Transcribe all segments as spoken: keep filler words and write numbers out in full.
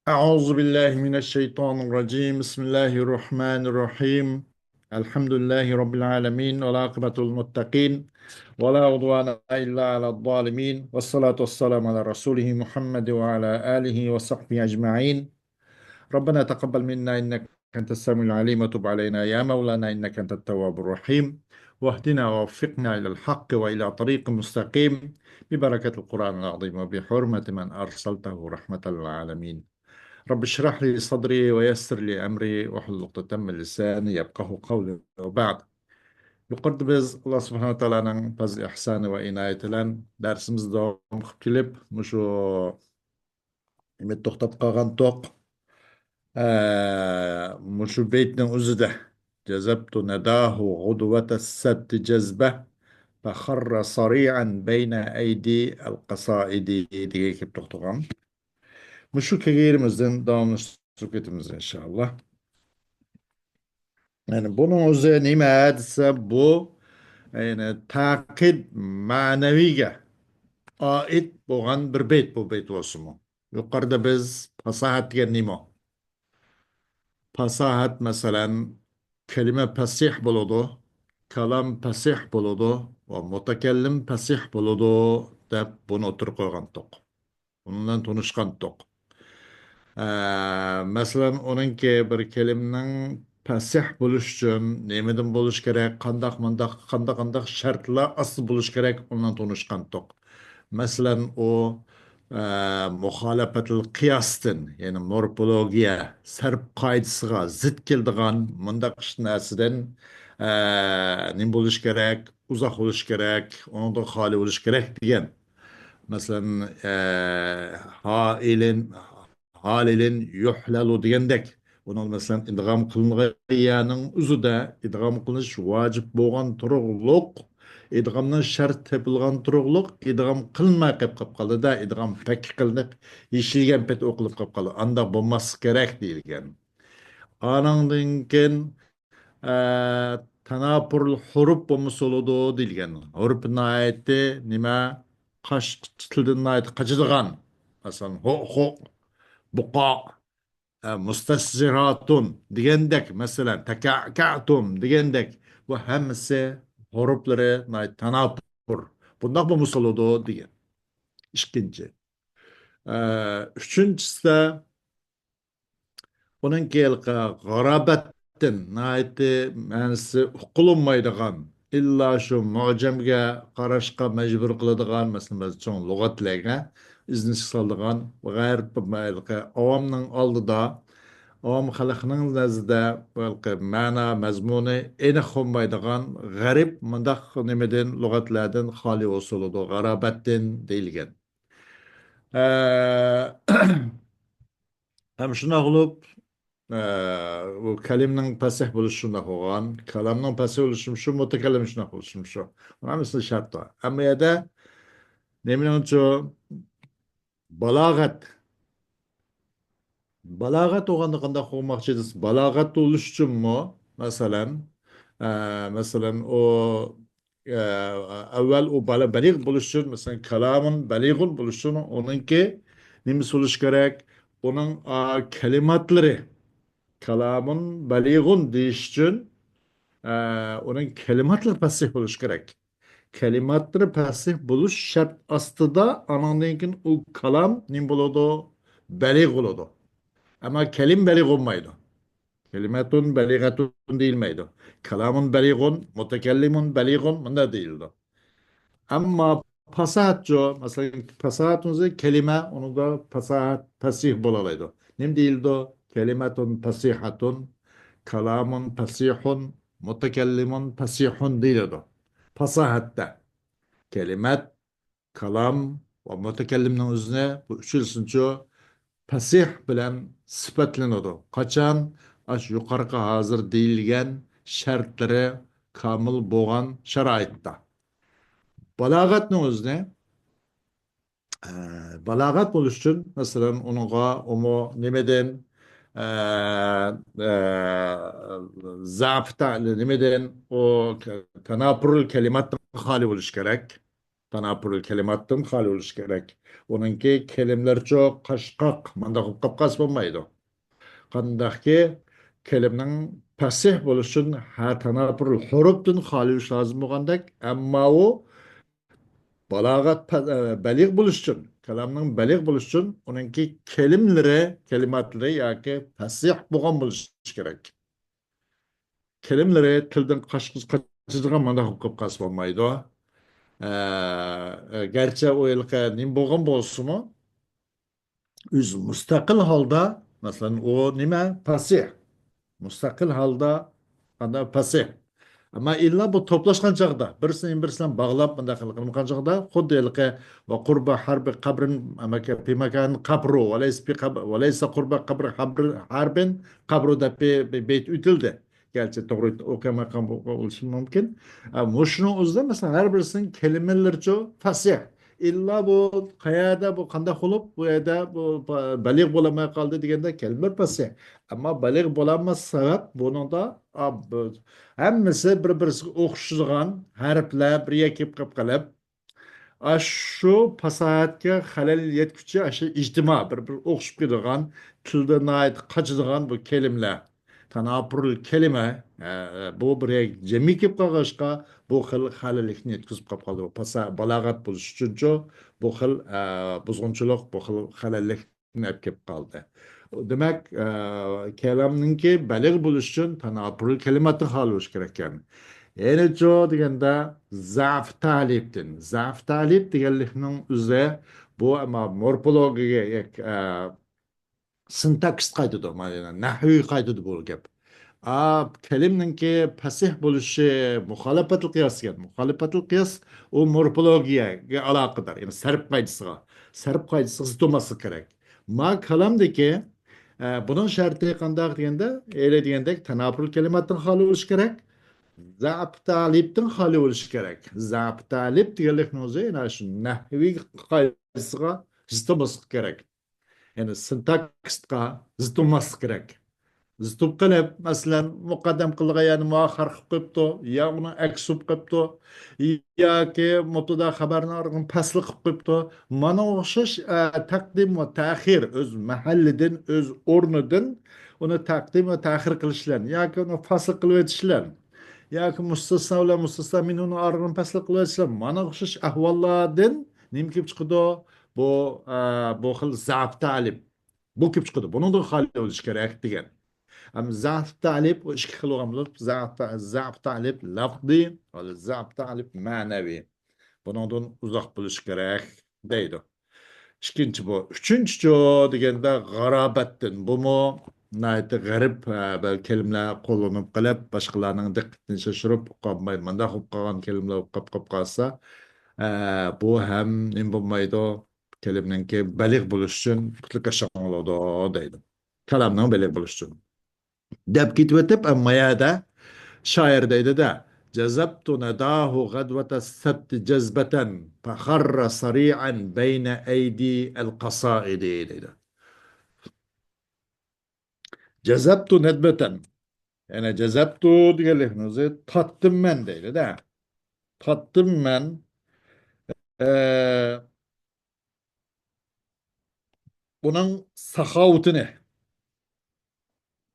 أعوذ بالله من الشيطان الرجيم. بسم الله الرحمن الرحيم. الحمد لله رب العالمين، والعاقبة للمتقين، ولا عدوان إلا على الظالمين، والصلاة والسلام على رسوله محمد وعلى آله وصحبه أجمعين. ربنا تقبل منا إنك أنت السميع العليم، وتب علينا يا مولانا إنك أنت التواب الرحيم، واهدنا ووفقنا إلى الحق وإلى طريق مستقيم، ببركة القرآن العظيم وبحرمة من أرسلته رحمة للعالمين. رب اشرح لي صدري ويسر لي أمري واحلل عقدة من لساني يفقهوا قولي وبعد. يۇقىرىدا بىز ئاللا سۇبھانەھۇ ۋە تائالانىڭ پەزلى ئىھسانى ۋە ئىنايىتى بىلەن دەرسىمىزنى داۋام قىلىپ كېلىپ، مۇشۇ نېمە توختاپ قالغانتۇق؟ ئە، مۇشۇ بەيتنىڭ ئۆزىدە، جەزەبتۇ نەداھۇ غۇدۋەتەس سەبتى جەزبە، فەخەررە سەرىئەن بەينە ئەيدى ئەل قەسائىدى دېگەن كېلىپ توختىغان. مۇشۇ كەلگەن يېرىمىزدىن داۋاملاشتۇرۇپ كېتىمىز، ئىنشائاللا. يەنى بۇنىڭ ئۆزى نېمە دېسە، بۇ، يەنى تەقىد مەنەۋىگە ئائىت بولغان بىر بەيت، بۇ بەيت بولسىمۇ. يۇقىرىدا بىز پاساھەت دېگەن نېمە؟ پاساھەت، مەسىلەن، كەلىمە پەسىھ بولىدۇ، كالام پەسىھ بولىدۇ ۋە مۇتەكەللىم پەسىھ بولىدۇ، دەپ بۇنى ئوتتۇرىغا قويغانتۇق. بۇنىڭ بىلەن تونۇشقانتۇق. ئە، مەسىلەن، ئۇنىڭكى بىر كەلىمىنىڭ پەسىھ بولۇش ئۈچۈن نېمىدىن بولۇش كېرەك، قانداق، مۇنداق، قانداق، قانداق شەرتلەر ئاستىدا بولۇش كېرەك، ئۇنىڭ بىلەن تونۇشقانتۇق. مەسىلەن، ئۇ، ئە، مۇخالىپەتۇل قىياستىن، يەنى مورفولوگىيە، سەرپ قائىدىسىغا زىت كېلىدىغان مۇنداق ئىش نەرسىدىن، ئە، نېمە بولۇش كېرەك، ئۇزاق بولۇش كېرەك، ئۇنىڭدىن خالىي بولۇش كېرەك دېگەن. مەسىلەن، ئە، ھائىلىن، ھالىلىن يۇھلەلۇ دېگەندەك، ئۇنىڭ، مەسىلەن، ئىدغام قىلىنغان يەرنىڭ ئۆزىدە ئىدغام قىلىنىش ۋاجىپ بولغان تۇرۇقلۇق، ئىدغامنىڭ شەرت تېپىلغان تۇرۇقلۇق، ئىدغام قىلىنماي قېلىپ، قېلىپ قالدى-دە، ئىدغام پەككە قىلىنىپ، يېشىلگەن پېتى ئوقۇلۇپ قېلىپ قالدى. ئانداق بولماسلىق كېرەك دېيىلگەن. ئانىڭدىن كېيىن، ئە، تاناپۇرۇل ھۇرۇپ بولمىسا بولىدۇ دېيىلگەن. ھۇرۇپ ناھايىتى نېمە؟ قاش، تىلدىن ناھايىتى قاچىدىغان. مەسىلەن، ھۇ، خۇ، بۇقا، ئە، مۇستەسجىراتۇن دېگەندەك، مەسىلەن، تەكەكەتۇم دېگەندەك. بۇ ھەممىسى ھۇرۇپلىرى ناھايىتى تاناپۇر. بۇنداق بولمىسا بولىدۇ دېگەن. ئىككىنچى. ئە، ئۈچىنچىسىدە، ئۇنىڭكى ھېلىقى غارابەتتىن، ناھايىتى مەنىسى ئۇقۇلۇنمايدىغان، ئىللا شۇ مۇئجەمگە قاراشقا مەجبۇر قىلىدىغان، مەسىلەن، بەزى چوڭ لۇغەتلەرگە ئىزدىنىشكە سالىدىغان، غەيرىي، ھېلىقى ئاۋامنىڭ ئالدىدا، ئاۋام خەلقنىڭ نەزىرىدە ھېلىقى مەنا، مەزمۇنى ئېنىق بولمايدىغان غەرىب مۇنداق نېمىدىن، لۇغەتلەردىن خالىي بولسا بولىدۇ، غارابەتتىن دېيىلگەن. ئە، ھەم شۇنداق بولۇپ، ئە، بۇ كەلىمىنىڭ پەسىھ بولۇشى شۇنداق بولغان، كالامنىڭ پەسىھ بولۇشى شۇ، مۇتەكەللىم شۇنداق بولۇشى شۇ. بۇنىڭ ھەممىسىدە شەرت بار. ئەمما يەردە نېمىنىڭچۇ بالاغەت، بالاغەت بولغاندا قانداق بولماقچى دېسە، بالاغەت بولۇش ئۈچۈنمۇ، مەسىلەن، ئە، مەسىلەن، ئۇ ئە، ئەۋۋەل ئۇ بالا-، بەلىغ بولۇش ئۈچۈن، مەسىلەن، كالامۇن بەلىغۇن بولۇش ئۈچۈن ئۇنىڭكى نېمىسى بولۇش كېرەك؟ ئۇنىڭ، ئا، كەلىماتلىرى، كالامۇن بەلىغۇن دېيىش ئۈچۈن، ئە، ئۇنىڭ كەلىماتلىرى پەسىھ بولۇش كېرەك. كەلىماتلىرى پەسىھ بولۇش شەرت ئاستىدا، ئانىڭدىن كېيىن ئۇ كالام نېمە بولىدۇ؟ بەلىغ بولىدۇ. ئەمما كەلىم بەلىغ بولمايدۇ. كەلىمەتۇن بەلىغەتۇن دېيىلمەيدۇ. كالامۇن بەلىغۇن، مۇتەكەللىمۇن بەلىغۇن، مۇنداق دېيىلىدۇ. ئەمما پاساھەتچۇ؟ مەسىلەن، پاساھەتۇن كەلىمە، ئۇنىڭدا پاساھەت، پەسىھ بولالايدۇ. نېمە دېيىلىدۇ؟ كەلىمەتۇن پەسىھەتۇن، كالامۇن پەسىھۇن، مۇتەكەللىمۇن پەسىھۇن دېيىلىدۇ. پاساھەتتە كەلىمەت، كالام ۋە مۇتەكەللىمنىڭ ئۆزىنى، بۇ ئۈچىلىسىنىچۇ پەسىھ بىلەن سۈپەتلىنىدۇ. قاچان؟ ئاشۇ يۇقىرىقى ھازىر دېيىلگەن شەرتلىرى كامىل بولغان شارائىتتا. بالاغەتنىڭ ئۆزىنى، ئە، بالاغەت بولۇش ئۈچۈن، مەسىلەن، ئۇنىڭغا ئۇمۇ نېمىدىن، ئە، ئە، زەئىپ تە-، نېمىدىن، ئۇ تەناپۇرۇل كەلىماتتىن خالىي بولۇش كېرەك. تاناپۇرۇل كەلىماتتىن خالىي بولۇشى كېرەك. ئۇنىڭكى كەلىملىرىچۇ قاشقاق، مانداق بولۇپ قاپ قالسا بولمايدۇ. قانداقكى كەلىمنىڭ پەسىھ بولۇشى ئۈچۈن ھە تاناپۇرۇل ھۇرۇپتىن خالىي بولۇشى لازىم بولغاندەك، ئەمما ئۇ بالاغەت پە-، ئە، بەلىغ بولۇش ئۈچۈن، كالامنىڭ بەلىغ بولۇش ئۈچۈن ئۇنىڭكى كەلىمىلىرى، كەلىماتلىرى ياكى پەسىھ بولغان بولۇشى كېرەك. كەلىمىلىرى تىلدىن قاچ-، قاچىدىغان مانداق بولۇپ قالسا بولمايدۇ. ئە، ئە، گەرچە ئۇ ھېلىقى نېمە بولغان بولسىمۇ، ئۆزى مۇستەقىل ھالدا، مەسىلەن، ئۇ نېمە؟ پەسىھ. مۇستەقىل ھالدا، ئانداق پەسىھ. ئەمما ئىللا بۇ توپلاشقان چاغدا، بىرسىنى بىرسى بىلەن باغلاپ، مۇنداق قىلغان چاغدا، خۇددى ھېلىقى ۋە قۇربە ھەربى قەبرىن، ئەمەكە پىمەكان قەبرۇ، ۋە لەيسە پى قەب-، ۋە لەيسە قۇربە قەبرى ھەربىن قەبرۇ دەپ بىر، بىر بەيت ئۆتۈلدى. گەرچە توغرا ئوقۇيالمىغان بولۇشى مۇمكىن. ئە، مۇشۇنىڭ ئۆزىدە، مەسىلەن، ھەر بىرسىنىڭ كەلىمىلىرىچۇ پەسىھ. ئىللا بۇ قەيەردە، بۇ قانداق بولۇپ، بۇ يەردە بۇ بەلىغ بولالماي قالدى دېگەندە كەلىمىلەر پەسىھ. ئەمما بەلىغ بولالماس سەۋەب بۇنىڭدا، ئا، بۇ ھەممىسى بىر-بىرسىگە ئوخشىغان ھەرپلەر بىر يەرگە كېلىپ قېلىپ، ئاشۇ پاساھەتكە خەلەل يەتكۈچى، ئاشۇ ئىجتىما بىر-بىر ئوخشىشىپ كېتىدىغان، تىلدا ناھايىتى قاچىدىغان بۇ كەلىمىلەر. تاناپۇرۇل كەلىمە، ئە، بۇ بىر جەمئىي كېلىپ قالغاچقا، بۇ خىل خەلەللىكنى يەتكۈزۈپ قاپ قالدى. بۇ پاسا-، بالاغەت بولۇش ئۈچۈنچۇ، بۇ خىل، ئە، بۇزغۇنچىلىق، بۇ خىل خەلەللىكنى ئەپ كېلىپ قالدى. دېمەك، ئە، كالامنىڭكى بەلىغ بولۇش ئۈچۈن تاناپۇرۇل كەلىماتتىن خالىي بولۇش كېرەك ئىكەن. يەنىچۇ دېگەندە، زەئف تەلىپتىن. زەئف تەلىپ دېگەنلىكنىڭ ئۆزى بۇ، ئەمما مورفولوگىيە، ئە، سىنتاكسىس قايتىدۇ، مانا نەھۋىي قايتىدۇ بۇ گەپ. ئا، كەلىمنىڭكى پەسىھ بولۇشى مۇخالىپەتۇل قىياس دېگەن. مۇخالىپەتۇل قىياس ئۇ مورفولوگىيەگە ئالاقىدار، يەنى سەرپ قائىدىسىغا، سەرپ قائىدىسىغا زىت بولماسلىقى كېرەك. ما كالامدىكى، ئە، بۇنىڭ شەرتى قانداق دېگەندە، ئېلى دېگەندەك تاناپۇرۇل كەلىماتتىن خالىي بولۇشى كېرەك، زەئپ تەلىپتىن خالىي بولۇشى كېرەك. زەئپ تەلىپ دېگەنلىكنىڭ ئۆزى يەنە شۇ نەھۋىي قائىدىسىغا زىت بولماسلىقى كېرەك. يەنى سىنتاكسىسقا زىت بولماسلىقى كېرەك. زىت بولۇپ قېلىپ، مەسىلەن، مۇقەددەم قىلىدىغان يەرنى مۇئەخخەر قىلىپ قويۇپتۇ، يا ئۇنىڭ ئەكسى بولۇپ قېلىپتۇ، ياكى مۇبتادا خەبەرنى ئارقىدىن پەسلى قىلىپ قويۇپتۇ. مانا ئوخشاش، ئە، تەقدىم ۋە تەخىر، ئۆز مەھەللىدىن، ئۆز ئورنىدىن ئۇنى تەقدىم ۋە تەخىر قىلىش بىلەن ياكى ئۇنى فاسل قىلىۋېتىش بىلەن ياكى مۇستەسنا بىلەن مۇستەسنا مىنھۇنىڭ ئارىلىقىنى پەسل قىلىۋېتىش بىلەن مانا ئوخشاش ئەھۋاللاردىن نېمە كېلىپ چىقىدۇ؟ بۇ، ئە، بۇ خىل زەئپ تەلىپ. بۇ كېلىپ چىقىدۇ. بۇنىڭدىن خالىي بولۇش كېرەك دېگەن. ئەمما زەئپ تەلىپ ئۇ ئىككى خىل بولغان بولۇپ، زەئپ تە-، زەئپ تەلىپ لەفزىي، زەئپ تەلىپ مەنەۋىي. بۇنىڭدىن ئۇزاق بولۇش كېرەك دەيدۇ. ئىككىنچى بۇ. ئۈچىنچىچۇ دېگەندە غارابەتتىن. بۇمۇ ناھايىتى غەرىب، ئە، بىر كەلىمىلەر قوللىنىپ قېلىپ، باشقىلارنىڭ دىققىتىنى شاشۇرۇپ، ئۇقالماي، مانداق بولۇپ قالغان كەلىمىلەر بولۇپ قاپ، قاپ قالسا، ئە، بۇ ھەم نېمە بولمايدۇ؟ كەلىمنىڭكى بەلىغ بولۇش ئۈچۈن پۈتلۈك ئاشۇ بولىدۇ دەيدۇ. كالامنىڭ بەلىغ بولۇش ئۈچۈن. دەپ كېتىۋېتىپ، ئەمما يەردە شائىر دەيدۇ-دە، جەزەبتۇ نەداھۇ غەدۋەتە سەبتى جەزبەتەن، فەخەررە سەرىئەن بەينە ئەيدى ئەل قەسائىدى دەيدۇ. جەزەبتۇ نەدبەتەن. يەنى جەزەبتۇ دېگەنلىكنىڭ ئۆزى تارتتىم مەن دەيدۇ-دە. تارتتىم مەن. ئە، ئۇنىڭ ساخاۋىتىنى،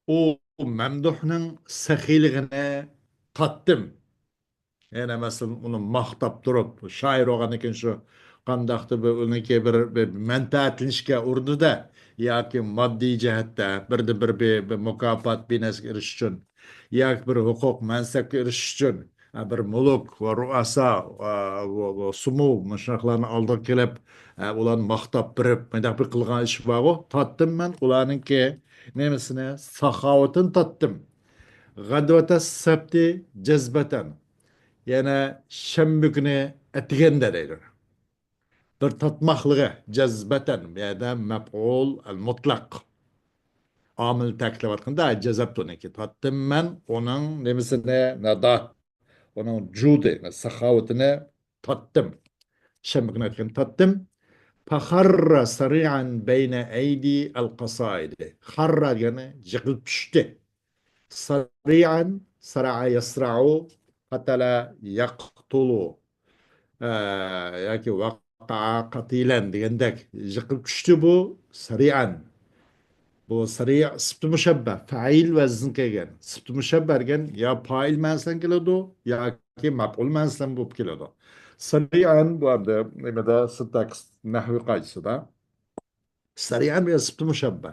ئۇ مەمدۇھنىڭ سېخىيلىقىنى تارتتىم. يەنە مەسىلەن، ئۇنى ماختاپ تۇرۇپ، شائىر بولغاندىن كېيىن شۇ قانداقتۇر بىر ئۇنىڭكى بىر، بىر مەنپەئەتلىنىشكە ئۇرۇنىدۇ-دە، ياكى ماددىي جەھەتتە بىردىن بىر، بىر، بىر مۇكاپات، بىر نەرسىگە ئېرىشىش ئۈچۈن، ياكى بىر ھوقۇق، مەنسەپكە ئېرىشىش ئۈچۈن، ھە، بىر مۇلۇك ۋە رۇئاسا، ۋە، ۋە، ۋە سۇمۇ مۇشۇنداقلارنى ئالدىغا كېلىپ، ھە، ئۇلارنى ماختاپ بېرىپ، مۇنداق بىر قىلغان ئىش بارغۇ، تارتتىم مەن ئۇلارنىڭكى نېمىسىنى، ساخاۋىتىنى تارتتىم. غەدۋەتە سەبتى جەزبەتەن. يەنە شەنبە كۈنى ئەتىگەندە دەيدۇ. بىر تارتماقلىقى، جەزبەتەن، بۇ يەردە مەپئۇل ئەل مۇتلەق. ئامىل تەكىتلەۋاتقىنىدا، جەزەبتۇنىكى تارتتىم مەن ئۇنىڭ نېمىسىنى، نەدا، ئۇنىڭ جۇدى، ساخاۋىتىنى تارتتىم. شەنبە كۈنى ئېيتقان تارتتىم. فەخەررە سەرىئەن بەينە ئەيدى ئەل قەسائىدى. خەررە دېگەننى يىقىلىپ چۈشتى. سەرىئەن، سەرەئە يەسرەئۇ، قەتەلە يەقتۇلۇ. ئە، ياكى ۋەقەئە قەتىلەن دېگەندەك يىقىلىپ چۈشتى بۇ سەرىئەن. بۇ سەرىئە سىپتى مۇشەببە، پەئىل ۋەزنى كەلگەن. سىپتى مۇشەببە دېگەن يا پائىل مەنىسىدىن كېلىدۇ، ياكى مەپئۇل مەنىسىدىن بولۇپ كېلىدۇ. سەرىئەن بۇ ئەمدى نېمىدە، سىنتاكس نەھۋى قائىدىسىدا. سەرىئەن بۇ يەردە سىپتى مۇشەببە.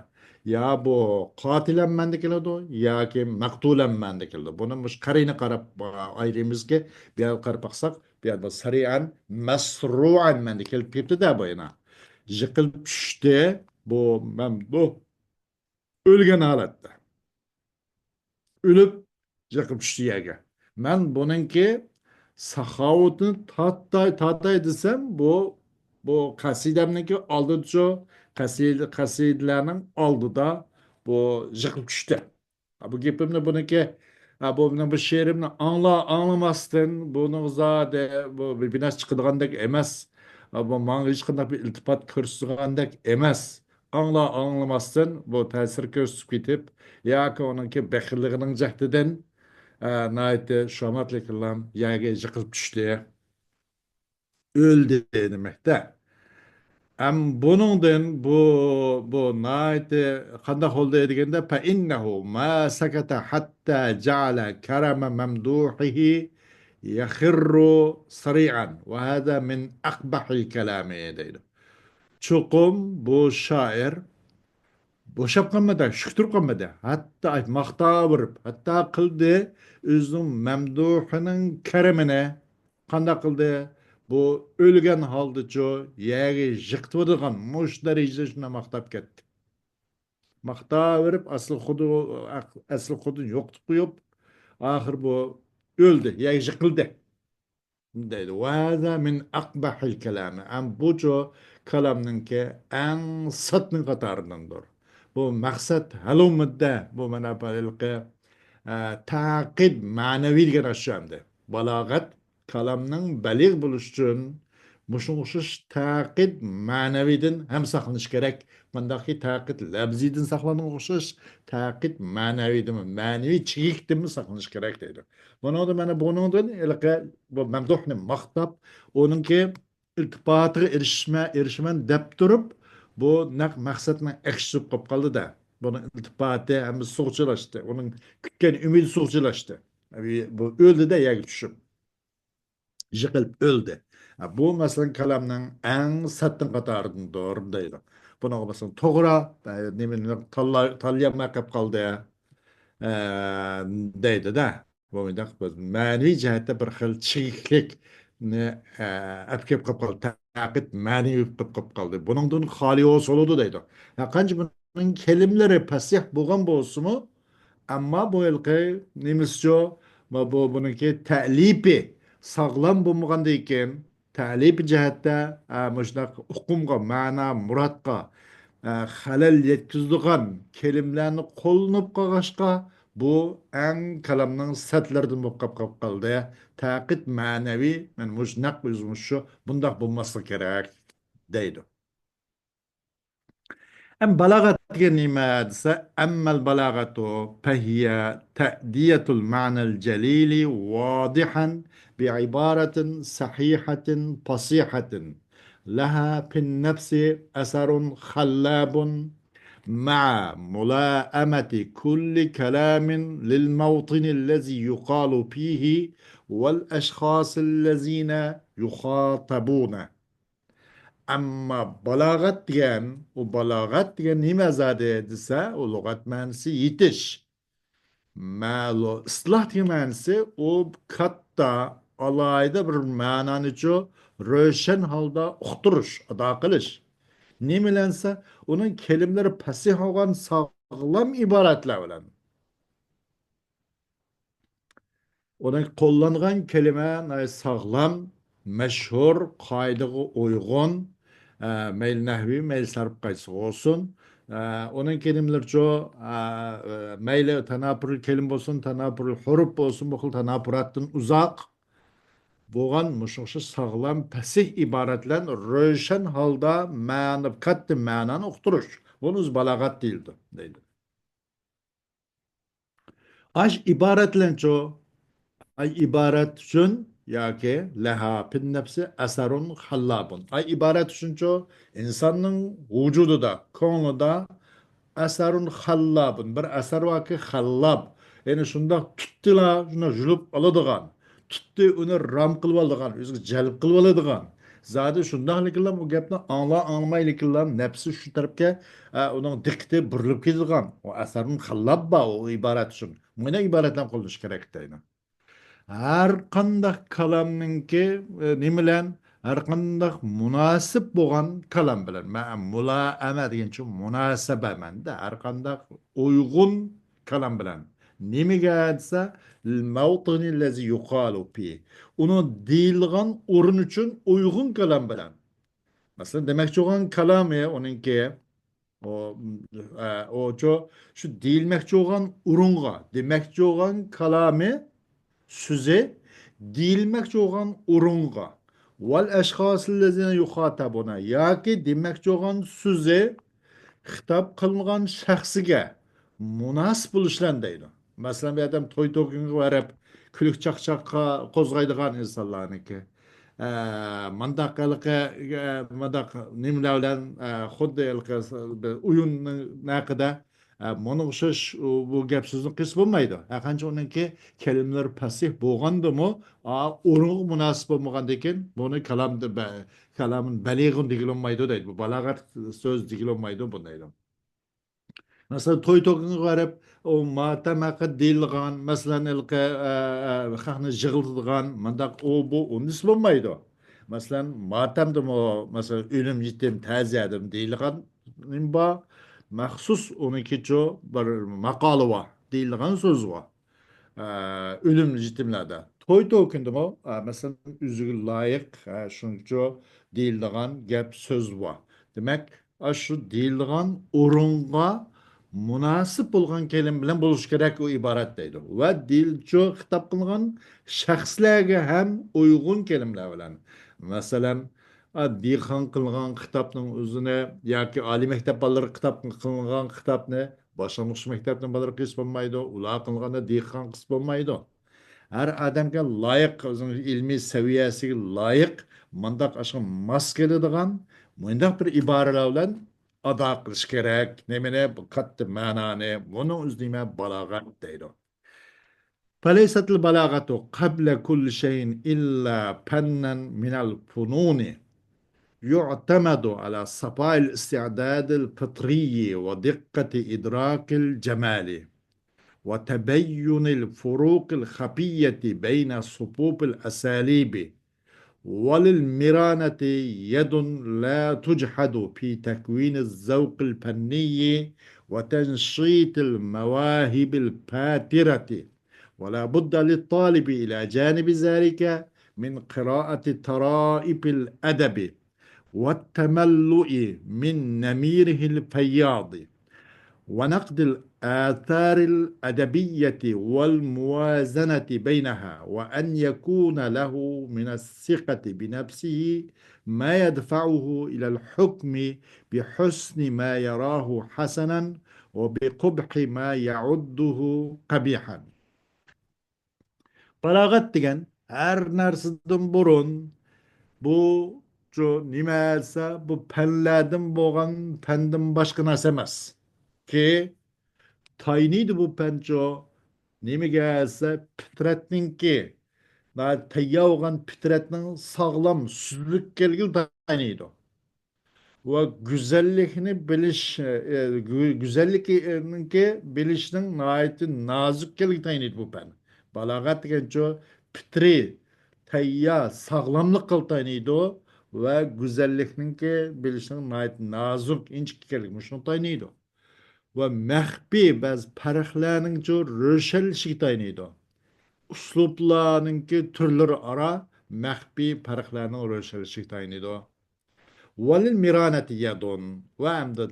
يا بۇ قاتىلەن مەنىدە كېلىدۇ، ياكى مەقتۇلەن مەنىدە كېلىدۇ. بۇنى مۇشۇ قەرىنە قاراپ ئايرىيمىزكى، بۇ يەرگە قاراپ باقساق، بۇ يەردە سەرىئەن مەسرۇئەن مەنىدە كېلىپ كېتىپتۇ-دە بۇ يەنە. يىقىلىپ چۈشتى. بۇ مەمدۇھ ئۆلگەن ھالەتتە. ئۆلۈپ يىقىپ چۈشتى يەرگە. مەن بۇنىڭكى ساخاۋىتىنى تارتاي، تارتاي دېسەم، بۇ، بۇ قەسىدەمنىڭكى ئالدىدىچۇ، قەسىدە، قەسىدىلەرنىڭ ئالدىدا بۇ يىقىپ چۈشتى. ھە، بۇ گېپىمنى بۇنىڭكى، ھە، بۇ مېنىڭ بۇ شېئىرىمنى ئاڭلا، ئاڭلىماستىن، بۇنىڭ زادى، بۇ بىر، بىر نەرسە چىقىدىغاندەك ئەمەس. ھە، بۇ ماڭا ھېچقانداق بىر ئىلتىپات كۆرسىتىدىغاندەك ئەمەس. ئاڭلا، ئاڭلىماستىن بۇ تەسىر كۆرسىتىپ كېتىپ، ياكى ئۇنىڭكى بېخىللىقىنىڭ جەھتىدىن، ئە، ناھايىتى شۇ ئاماتلىق يەرگە يىقىلىپ چۈشتى. ئۆلدى دېمەكتە. ئەم، بۇنىڭدىن بۇ، بۇ ناھايىتى قانداق بولدى دېگەندە، فَإِنَّهُ مَا سَكَتَ حَتَّى جَعَلَ كَلَامَ مَمْدُوحِهِ يَخِرُّ صَرِيعًا وَهَذَا مِنْ أَقْبَحِ الْكَلَامِ دەيدۇ. چوقۇم بۇ شائىر بوشاپ قالمىدى، شۈكتۈرۈپ قالمىدى. ھەتتا ماختاۋېرىپ، ھەتتا قىلدى ئۆزىنىڭ مەمدۇھىنىڭ كەرىمىنى. قانداق قىلدى؟ بۇ ئۆلگەن ھالدىچۇ يەرگە يىقىتىۋېتىدىغان مۇشۇ دەرىجىدە شۇنداق ماختاپ كەتتى. ماختاۋېرىپ، ئەسلى خۇدى، ئەسلى خۇدىنى يوقىتىپ قويۇپ، ئاخىر بۇ ئۆلدى، يەرگە يىقىلدى. دەيدۇ. وَهَذَا مِنْ أَقْبَحِ الْكَلَامِ. ئەم بۇچۇ كالامنىڭكى ئەڭ سەتنىڭ قاتارىدىندۇر. بۇ مەقسەت ھەلۇمىددە، بۇ مانا ھېلىقى، ئە، تەقىد مەنەۋى دېگەن ئاشۇ ئەمدى. بالاغەت كالامنىڭ بەلىغ بولۇشى ئۈچۈن مۇشۇنىڭغا ئوخشاش تەقىد مەنەۋىدىن ھەم ساقلىنىش كېرەك. مۇنداقكى تەقىد لەپزىدىن ساقلانغان ئوخشاش، تەقىد مەنەۋىدىنمۇ، مەنىۋى چىگىكتىنمۇ ساقلىنىش كېرەك دەيدۇ. بۇنىڭدا مانا بۇنىڭدىن ھېلىقى بۇ مەمدۇھنى ماختاپ، ئۇنىڭكى ئىلتىپاتىغا ئېرىشمە-، ئېرىشىمەن دەپ تۇرۇپ، بۇ نەق مەقسەتنىڭ ئەكسىچە بولۇپ قالدى-دە. بۇنىڭ ئىلتىپاتى ھەممىسى سۇغا چىلاشتى. ئۇنىڭ كۈتكەن ئۈمىدى سۇغا چىلاشتى. بۇ ئۆلدى-دە يەرگە چۈشۈپ. يىقىلىپ ئۆلدى. بۇ، مەسىلەن، كالامنىڭ ئەڭ سەتنىڭ قاتارىدىندۇر دەيدۇ. بۇنىڭغا، مەسىلەن، توغرا، ئە، نېمىنى تاللا-، تاللىيالماي قېلىپ قالدى، ئە، دەيدۇ-دە. بۇ مۇنداق بىر مەنىۋى جەھەتتە بىر خىل چىگىكلىكنى، ئە، ئەپ كېلىپ قېلىپ قالدى. تەقىد مەنىۋى بولۇپ قېلىپ قالدى. بۇنىڭدىن خالىي بولسا بولىدۇ دەيدۇ. ھەرقانچە بۇنىڭ كەلىمىلىرى پەسىھ بولغان بولسىمۇ، ئەمما بۇ ھېلىقى نېمىسىچۇ، بۇ، بۇنىڭكى تەلىپى ساغلام بولمىغاندىن كېيىن، تەلىپى جەھەتتە، ئە، مۇشۇنداق ئۇقۇمغا، مەنا، مۇرادقا، ئە، خەلەل يەتكۈزىدىغان كەلىمىلەرنى قوللىنىپ قالغاچقا، بۇ ئەڭ كالامنىڭ سەتلىرىدىن بولۇپ قاپ-، قاپ قالدى. تەقىد مەنەۋى، مانا مۇشۇ نەق ئۆزى مۇشۇ، بۇنداق بولماسلىقى كېرەك، دەيدۇ. ئەم بالاغەت دېگەن نېمە دېسە، أما البلاغة فهي تأدية المعنى الجليل واضحا بعبارة صحيحة فصيحة لها في النفس أثر خلاب مع ملائمة كل كلام للموطن الذي يقال فيه والأشخاص الذين يخاطبون. ئەمما بالاغەت دېگەن، ئۇ بالاغەت دېگەن نېمە زادى دېسە، ئۇ لۇغەت مەنىسى يېتىش. مەلۇ-، ئىستىلاھ دېگەن مەنىسى ئۇ كاتتا، ئالاھىدە بىر مەنانىچۇ روشەن ھالدا ئۇقتۇرۇش، ئادا قىلىش. نېمە بىلەن دېسە، ئۇنىڭ كەلىمىلىرى پەسىھ بولغان ساغلام ئىبارەتلەر بىلەن. ئۇنىڭ قوللانغان كەلىمە ناھايىتى ساغلام، مەشھۇر، قائىدىگە ئۇيغۇن، ئە، مەيلى نەھۋىي، مەيلى سەرپ قايسى بولسۇن. ئە، ئۇنىڭ كەلىمىلىرىچۇ، ئە، مەيلى تاناپۇرىي كەلىمە بولسۇن، تاناپۇرىي ھۇرۇپ بولسۇن، بۇ خىل تاناپۇراتتىن ئۇزاق بولغان مۇشۇ ئوخشاش ساغلام، پەسىھ ئىبارەت بىلەن روشەن ھالدا مەنە، كاتتا مەنانى ئۇقتۇرۇش. بۇنى ئۆزى بالاغەت دېيىلىدۇ، دەيدۇ. ئاش ئىبارەتلەنچۇ؟ ئاي ئىبارەت ئۈچۈن ياكى لەھا پىن نەپسى ئەسەرۇن خەللابۇن. ئاي ئىبارەت شۇنچە، ئىنساننىڭ ۋۇجۇدىدا، كۆڭلىدە ئەسەرۇن خەللابۇن، بىر ئەسەر باركى خەللاب، يەنى شۇنداق تۇتتىلا، شۇنداق يۇلۇپ ئالىدىغان، تۇتتى ئۇنى رام قىلىۋالىدىغان، ئۆزىگە جەلپ قىلىۋالىدىغان. زادى شۇنداقلىكىنلا ئۇ گەپنى ئاڭلا ئاڭلىمايلىكىنلا نەپسى شۇ تەرەپكە، ئە، ئۇنىڭ دىققىتى بۇرۇلۇپ كېتىدىغان. ئۇ ئەسەرۇن خەللاب بار، ئۇ ئىبارەت شۇ. مۇنداق ئىبارەتلەرنى قوللىنىش كېرەك دەيدۇ. ھەر قانداق كالامنىڭكى، ئە، نېمە بىلەن؟ ھەر قانداق مۇناسىپ بولغان كالام بىلەن. مە-، مۇلائەمە دېگەنچە مۇناسىبە مەنىدە. ھەر قانداق ئۇيغۇن كالام بىلەن. نېمىگە دېسە، لىل مەۋتىنى لەزى يۇقالۇ فى. ئۇنىڭ دېيىلغان ئورۇن ئۈچۈن ئۇيغۇن كالام بىلەن. مەسىلەن، دېمەكچى بولغان كالامى ئۇنىڭكى، ئۇ، ئە، ئۇچۇ، شۇ دېيىلمەكچى بولغان ئورۇنغا، دېمەكچى بولغان كالامى، سۆزى، دېيىلمەكچى بولغان ئورۇنغا، ۋەل ئەشخاسىللەزىنە يۇخاتەبۇنە، ياكى دېمەكچى بولغان سۆزى خىتاب قىلىنغان شەخسىگە مۇناسىپ بولۇش بىلەن دەيدۇ. مەسىلەن، بىر ئادەم توي-توكۇنغا بېرىپ، كۈلۈك-چاقچاققا قوزغايدىغان ئىنسانلارنىڭكى، ئە، مۇنداق ھېلىقى، ئە، مۇنداق نېمىلەر بىلەن، ئە، خۇددى ھېلىقى بىر ئويۇننىڭ نەقىدە، ئە، مۇنىڭغا ئوخشاش، ئۇ، بۇ گەپ سۆزنى قىلسا بولمايدۇ. ھەرقانچە ئۇنىڭكى كەلىمىلىرى پەسىھ بولغاندىمۇ، ئا، ئورۇنغا مۇناسىپ بولمىغاندىكىن، بۇنى كالامدا بە-، كالامۇن بەلىغۇن دېگىلى بولمايدۇ دەيدۇ. بۇ بالاغەت سۆز دېگىلى بولمايدۇ بۇنى دەيدۇ. مەسىلەن، توي-توكۇنغا بېرىپ، ئۇ ماتەم ھەققىدە دېيىلىدىغان، مەسىلەن، ھېلىقى، ئە، ئە، خەقنى يىغلىتىدىغان، مۇنداق ئۇ، بۇ، ئۇندىسا بولمايدۇ. مەسىلەن، ماتەمدىمۇ، مەسىلەن، ئۆلۈم، يېتىم، تەزىيەدىمۇ دېيىلىدىغان نېمە بار؟ مەخسۇس ئۇنىڭكىچۇ بىر ماقالى بار، دېيىلىدىغان سۆز بار. ئە، ئۆلۈم، يېتىملەردە. توي-توكۇندىمۇ، ئە، مەسىلەن، ئۆزىگە لايىق، ئە، شۇنچە دېيىلىدىغان گەپ سۆز بار. دېمەك، ئاشۇ دېيىلىدىغان ئورۇنغا مۇناسىپ بولغان كەلىمە بىلەن بولۇشى كېرەك ئۇ ئىبارەت دەيدۇ. ۋە دېيىلچۇ خىتاب قىلغان شەخسلەرگە ھەم ئۇيغۇن كەلىمىلەر بىلەن. مەسىلەن، ئا، دېھقان قىلغان خىتابنىڭ ئۆزىنى ياكى ئالىي مەكتەپ بالىلىرى خىتاب قىلغان خىتابنى باشلانغۇچ مەكتەپنىڭ بالىلىرى قىلسا بولمايدۇ، ئۇلار قىلغاندا دېھقان قىلسا بولمايدۇ. ھەر ئادەمگە لايىق، ئۆزىنىڭ ئىلمىي سەۋىيەسىگە لايىق، مۇنداق ئاشۇ ماس كېلىدىغان، مۇنداق بىر ئىبارىلەر بىلەن ئادا قىلىش كېرەك. نېمىنى؟ بۇ كاتتا مەنانى. بۇنىڭ ئۆزى نېمە؟ بالاغەت دەيدۇ. فليست البلاغة قبل كل شيء إلا فنا من الفنون يعتمد على صفاء الاستعداد الفطري ودقة إدراك الجمال وتبين الفروق الخفية بين صفوف الأساليب، وللمرانة يد لا تجحد في تكوين الذوق الفني وتنشيط المواهب الفاترة، ولا بد للطالب إلى جانب ذلك من قراءة طرائف الأدب والتملؤ من نميره الفياض ونقد الآثار الأدبية والموازنة بينها، وأن يكون له من الثقة بنفسه ما يدفعه إلى الحكم بحسن ما يراه حسنا وبقبح ما يعده قبيحا. بالاغەت دېگەن ھەر نەرسىدىن بۇرۇن، بۇ، شۇ نېمە دېسە، بۇ پەنلەردىن بولغان پەندىن باشقا نەرسە ئەمەس. كى، تايىنىدۇ بۇ پەنچۇ نېمىگە دېسە، پىترەتنىڭكى، تەييار بولغان پىترەتنىڭ ساغلام، سۈزۈك ئىكەنلىكىگە تايىنىدۇ. ۋە گۈزەللىكنى بىلىش، ئە، گۈ-، گۈزەللىكنىڭكى بىلىشنىڭ ناھايىتى نازۇك ئىكەنلىكىگە تايىنىدۇ بۇ پەن. بالاغەت دېگەنچۇ پىترىي، تەييار، ساغلاملىققا تايىنىدۇ ۋە گۈزەللىكنىڭكى بىلىشنىڭ ناھايىتى نازۇك، ئىنچىكە ئىكەنلىكى مۇشۇنىڭغا تايىنىدۇ. ۋە مەخپىي بەزى پەرقلەرنىڭچۇ روشەنلىشىشىگە تايىنىدۇ. ئۇسلۇبلارنىڭكى تۈرلىرى ئارا مەخپىي پەرقلەرنىڭ روشەنلىشىشىگە تايىنىدۇ. ۋەلىل مىرانەتى يەدۇن. ۋە ئەمدى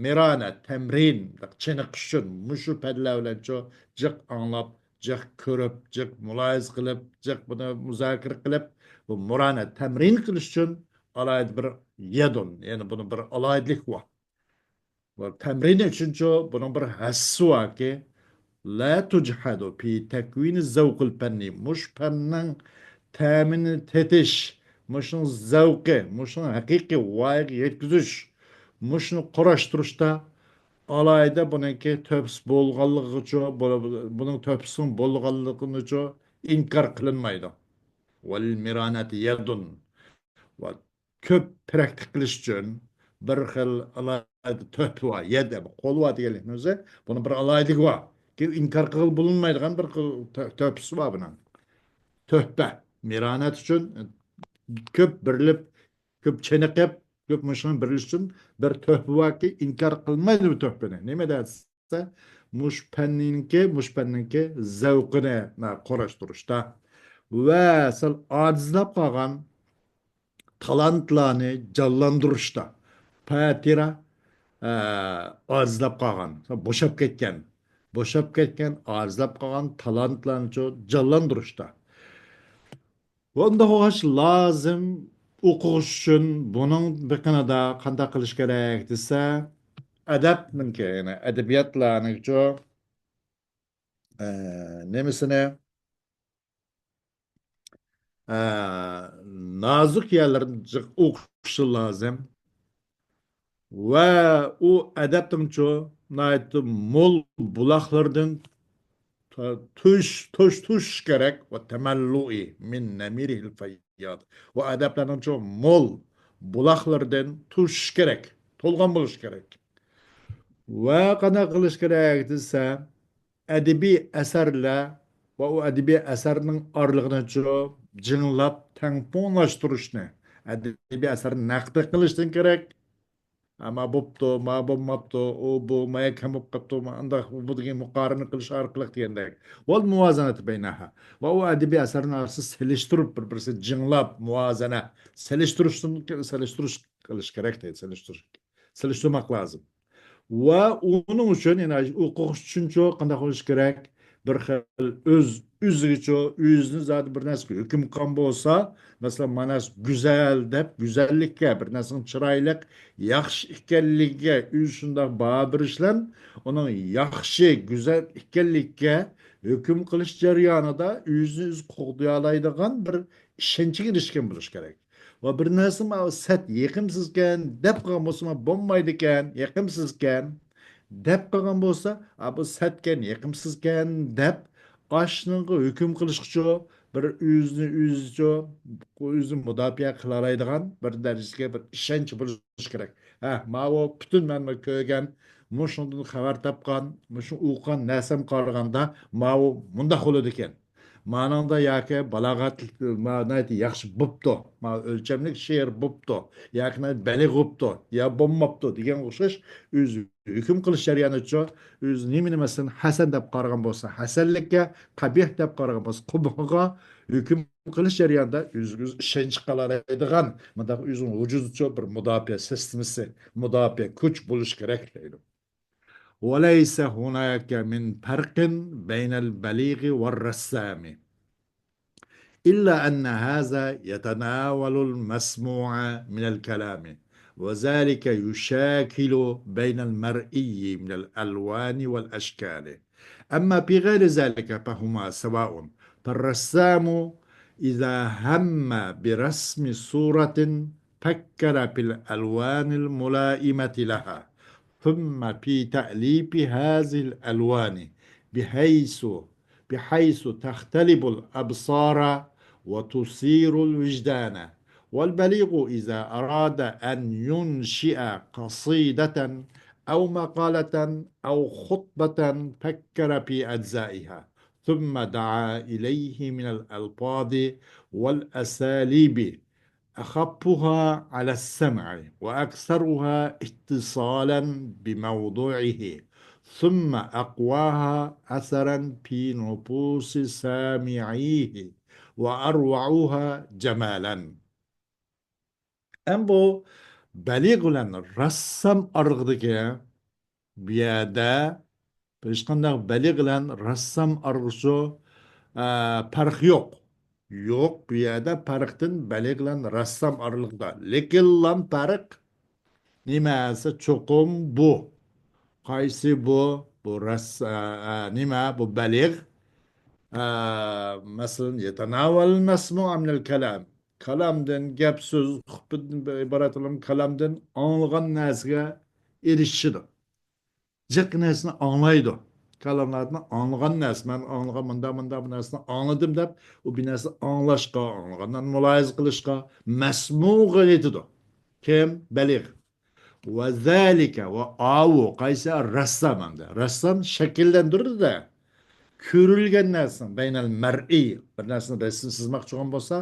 مىرانە، تەمرىن، چېنىقىش ئۈچۈن مۇشۇ پەنلەر بىلەنچۇ جىق ئاڭلاپ، جىق كۆرۈپ، جىق مۇلاھىزە قىلىپ، جىق بۇنى مۇزاكىرە قىلىپ، بۇ مۇرانە، تەمرىن قىلىش ئۈچۈن ئالاھىدە بىر يەدۇن، يەنى بۇنى بىر ئالاھىدىلىك بار. ۋە تەمرىن ئۈچۈنچۇ بۇنىڭ بىر ھەسسىسى باركى، لا تۇجھەدۇ فى تەكۋىنى زەۋقىل پەننى، مۇشۇ پەننىڭ تەمىنى تېتىش، مۇشۇنىڭ زەۋقى، مۇشۇنىڭ ھەقىقىي ۋايىغا يەتكۈزۈش، مۇشۇنى قۇراشتۇرۇشتا ئالاھىدە بۇنىڭكى تۆھپىسى بولغانلىقىچۇ، بۇ-، بۇنىڭ تۆھپىسىنىڭ بولغانلىقىنىچۇ ئىنكار قىلىنمايدۇ. ۋەل مىرانەتى يەدۇن. ۋە كۆپ پىرەكلىك قىلىش ئۈچۈن بىر خىل ئالاھىدە تۆھپە بار. يەد، قول بار دېگەنلىكنىڭ ئۆزى، بۇنىڭ بىر ئالاھىدىلىكى بار. كېيىن ئىنكار قىلغىلى بولۇنمايدىغان بىر خىل تۆ-، تۆھپىسى بار بۇنىڭ. تۆھپە، مىرانەت ئۈچۈن كۆپ بېرىلىپ، كۆپ چېنىقىپ، كۆپ مۇشۇنى بېرىلىش ئۈچۈن بىر تۆھپە باركى، ئىنكار قىلمايدۇ بۇ تۆھپىنى. نېمە دېسە، مۇشۇ پەننىڭكى، مۇشۇ پەننىڭكى زەۋقىنى قۇراشتۇرۇشتا ۋە سەل ئاجىزلاپ قالغان تالانتلارنى جانلاندۇرۇشتا، پەتىرە، ئە، ئاجىزلاپ قالغان، بوشاپ كەتكەن، بوشاپ كەتكەن، ئاجىزلاپ قالغان تالانتلارنى جانلاندۇرۇشتا. بۇنداق بولغاچ لازىم ئوقۇغۇچى ئۈچۈن بۇنىڭ بېقىنىدا قانداق قىلىش كېرەك دېسە، ئەدەپنىڭكى، يەنى ئەدەبىياتلارنىڭچۇ، ئە، نېمىسىنى، ئە، نازۇك يەرلىرىنى جىق ئوقۇشى لازىم. ۋە ئۇ ئەدەپنىڭچۇ ناھايىتى مول بۇلاقلىرىدىن تو-، توش-، توش-، توشۇش كېرەك. ۋە تەمەللۇئى مىن نەمىرىھىل فەيياد. ئۇ ئەدەپلەرنىڭچۇ مول بۇلاقلىرىدىن توشۇش كېرەك، تولغان بولۇش كېرەك. ۋە قانداق قىلىش كېرەك دېسە، ئەدەبىي ئەسەرلەر ۋە ئۇ ئەدەبىي ئەسەرنىڭ ئارىلىقىنىچۇ جىڭلاپ تەڭپۇڭلاشتۇرۇشنى، ئەدەبىي ئەسەرنى نەقىد قىلىشتىن كېرەك. ھە، ما بوپتۇ، ما بولماپتۇ، ئۇ بۇ، ما كەم بولۇپ قاپتۇ، ما ئانداق، بۇ دېگەن مۇقارىنە قىلىش ئارقىلىق دېگەندەك. ۋەل مۇۋازەنەتۇ بەينەھا. ۋە ئۇ ئەدەبىي ئەسەرنىڭ ئارىسىدا سېلىشتۇرۇپ، بىر-، بىرسىنى جىڭلاپ، مۇۋازەنە، سېلىشتۇرۇشتىن، سېلىشتۇرۇش قىلىش كېرەك دەيدۇ، سېلىشتۇرۇش، سېلىشتۇرماق لازىم. ۋە ئۇنىڭ ئۈچۈن، يەنى ئوقۇغۇچى ئۈچۈنچۇ قانداق بولۇش كېرەك؟ بىر خىل ئۆز، ئۆزىگىچۇ، ئۆزىنى زادى بىر نەرسىگە ھۆكۈم قىلغان بولسا، مەسىلەن، مانا گۈزەل دەپ، گۈزەللىككە، بىر نەرسىنىڭ چىرايلىق، ياخشى ئىكەنلىكىگە ئۆزى شۇنداق باھا بېرىش بىلەن، ئۇنىڭ ياخشى، گۈزەل ئىكەنلىكىگە ھۆكۈم قىلىش جەريانىدا ئۆزىنى ئۆزى قوغدىيالايدىغان بىر ئىشەنچكە ئېرىشكەن بولۇش كېرەك. ۋە بىر نەرسە، ماۋۇ سەت يېقىمسىزكەن دەپ قالغان بولسا، ماۋۇ بولمايدىكەن، يېقىمسىزكەن دەپ قالغان بولسا، ئا، بۇ سەتكەن، يېقىمسىزكەن دەپ ئاشۇنىڭغا ھۆكۈم قىلىشقىچۇ، بىر ئۆزىنى ئۆزىچۇ، ئۆزىنى مۇداپىئە قىلالايدىغان بىر دەرىجىگە بىر ئىشەنچ بولۇشى كېرەك. ھە، ماۋۇ پۈتۈن مەن كۆرگەن، مۇشۇنىڭدىن خەۋەر تاپقان، مۇشۇ ئوقۇغان نەرسەم قارىغاندا، ماۋۇ مۇنداق بولىدىكەن. مانىڭدا ياكى بالاغەت، ما-، ناھايىتى ياخشى بوپتۇ، ما-، ئۆلچەملىك شېئىر بوپتۇ، ياكى ناھايىتى بەلىغ بوپتۇ، يا بولماپتۇ دېگەنگە ئوخشاش ئۆزى ھۆكۈم قىلىش جەريانىدىچۇ، ئۆزى نېمىنى مەسىلەن ھەسەن دەپ قارىغان بولسا ھەسەنلىككە، قەبىھ دەپ قارىغان بولسا قۇبھىغا ھۆكۈم قىلىش جەريانىدا ئۆزىگە ئۆزى ئىشەنچ قىلالايدىغان مۇنداق ئۆزىنىڭ ۋۇجۇدىچۇ بىر مۇداپىئە سىستېمىسى، مۇداپىئە كۈچ بولۇش كېرەك دەيدۇ. وليس هناك من فرق بين البليغ والرسام، إلا أن هذا يتناول المسموع من الكلام، وذلك يشاكل بين المرئي من الألوان والأشكال. أما في غير ذلك فهما سواء، فالرسام إذا هم برسم صورة فكر في الألوان الملائمة لها، ثم في تأليف هذه الألوان بحيث، بحيث تختلب الأبصار وتثير الوجدان. والبليغ إذا أراد أن ينشئ قصيدة أو مقالة أو خطبة فكر في أجزائها، ثم دعا إليه من الألفاظ والأساليب أخفها على السمع وأكثرها اتصالا بموضوعه، ثم أقواها أثرا في نفوس سامعيه وأروعها جمالا. ئەمما بۇ بەلىغ بىلەن رەسسام ئارىلىقىدىكى بۇ يەردە ھېچقانداق بەلىغ بىلەن رەسسام ئارىلىقىچۇ، ئە، پەرق يوق. يوق، بۇ يەردە پەرقتىن بەلىغ بىلەن رەسسام ئارىلىقىدا. لېكىنلا پەرق نېمە دېسە، چوقۇم بۇ. قايسى بۇ؟ بۇ رەس-، ئە، ئە، نېمە؟ بۇ بەلىغ. ئە، مەسىلەن، يەتەناۋەل مەسمۇئە مىنەل كالام. كالامدىن، گەپ سۆز، خۇتبىدىن ئىبارەت بولغان كالامدىن ئاڭلىغان نەرسىگە ئېرىشىدۇ. جىق نەرسىنى ئاڭلايدۇ. كالاملاردىن ئاڭلىغان نەرسە، مەن ئاڭلىغان مۇنداق، مۇنداق بىر نەرسىنى ئاڭلىدىم دەپ، ئۇ بىر نەرسىنى ئاڭلاشقا، ئاڭلىغاندىن مۇلاھىزە قىلىشقا، مەسمۇغا ئېيتىدۇ. كىم؟ بەلىغ. ۋە زالىكە، ۋە ئاۋۇ، قايسى؟ رەسسام ئەمدى. رەسسام شەكىللەندۈرىدۇ-دە. كۆرۈلگەن نەرسىنىڭ، بەينەل مەرئىي، بىر نەرسىنى رەسىم سىزماقچى بولغان بولسا،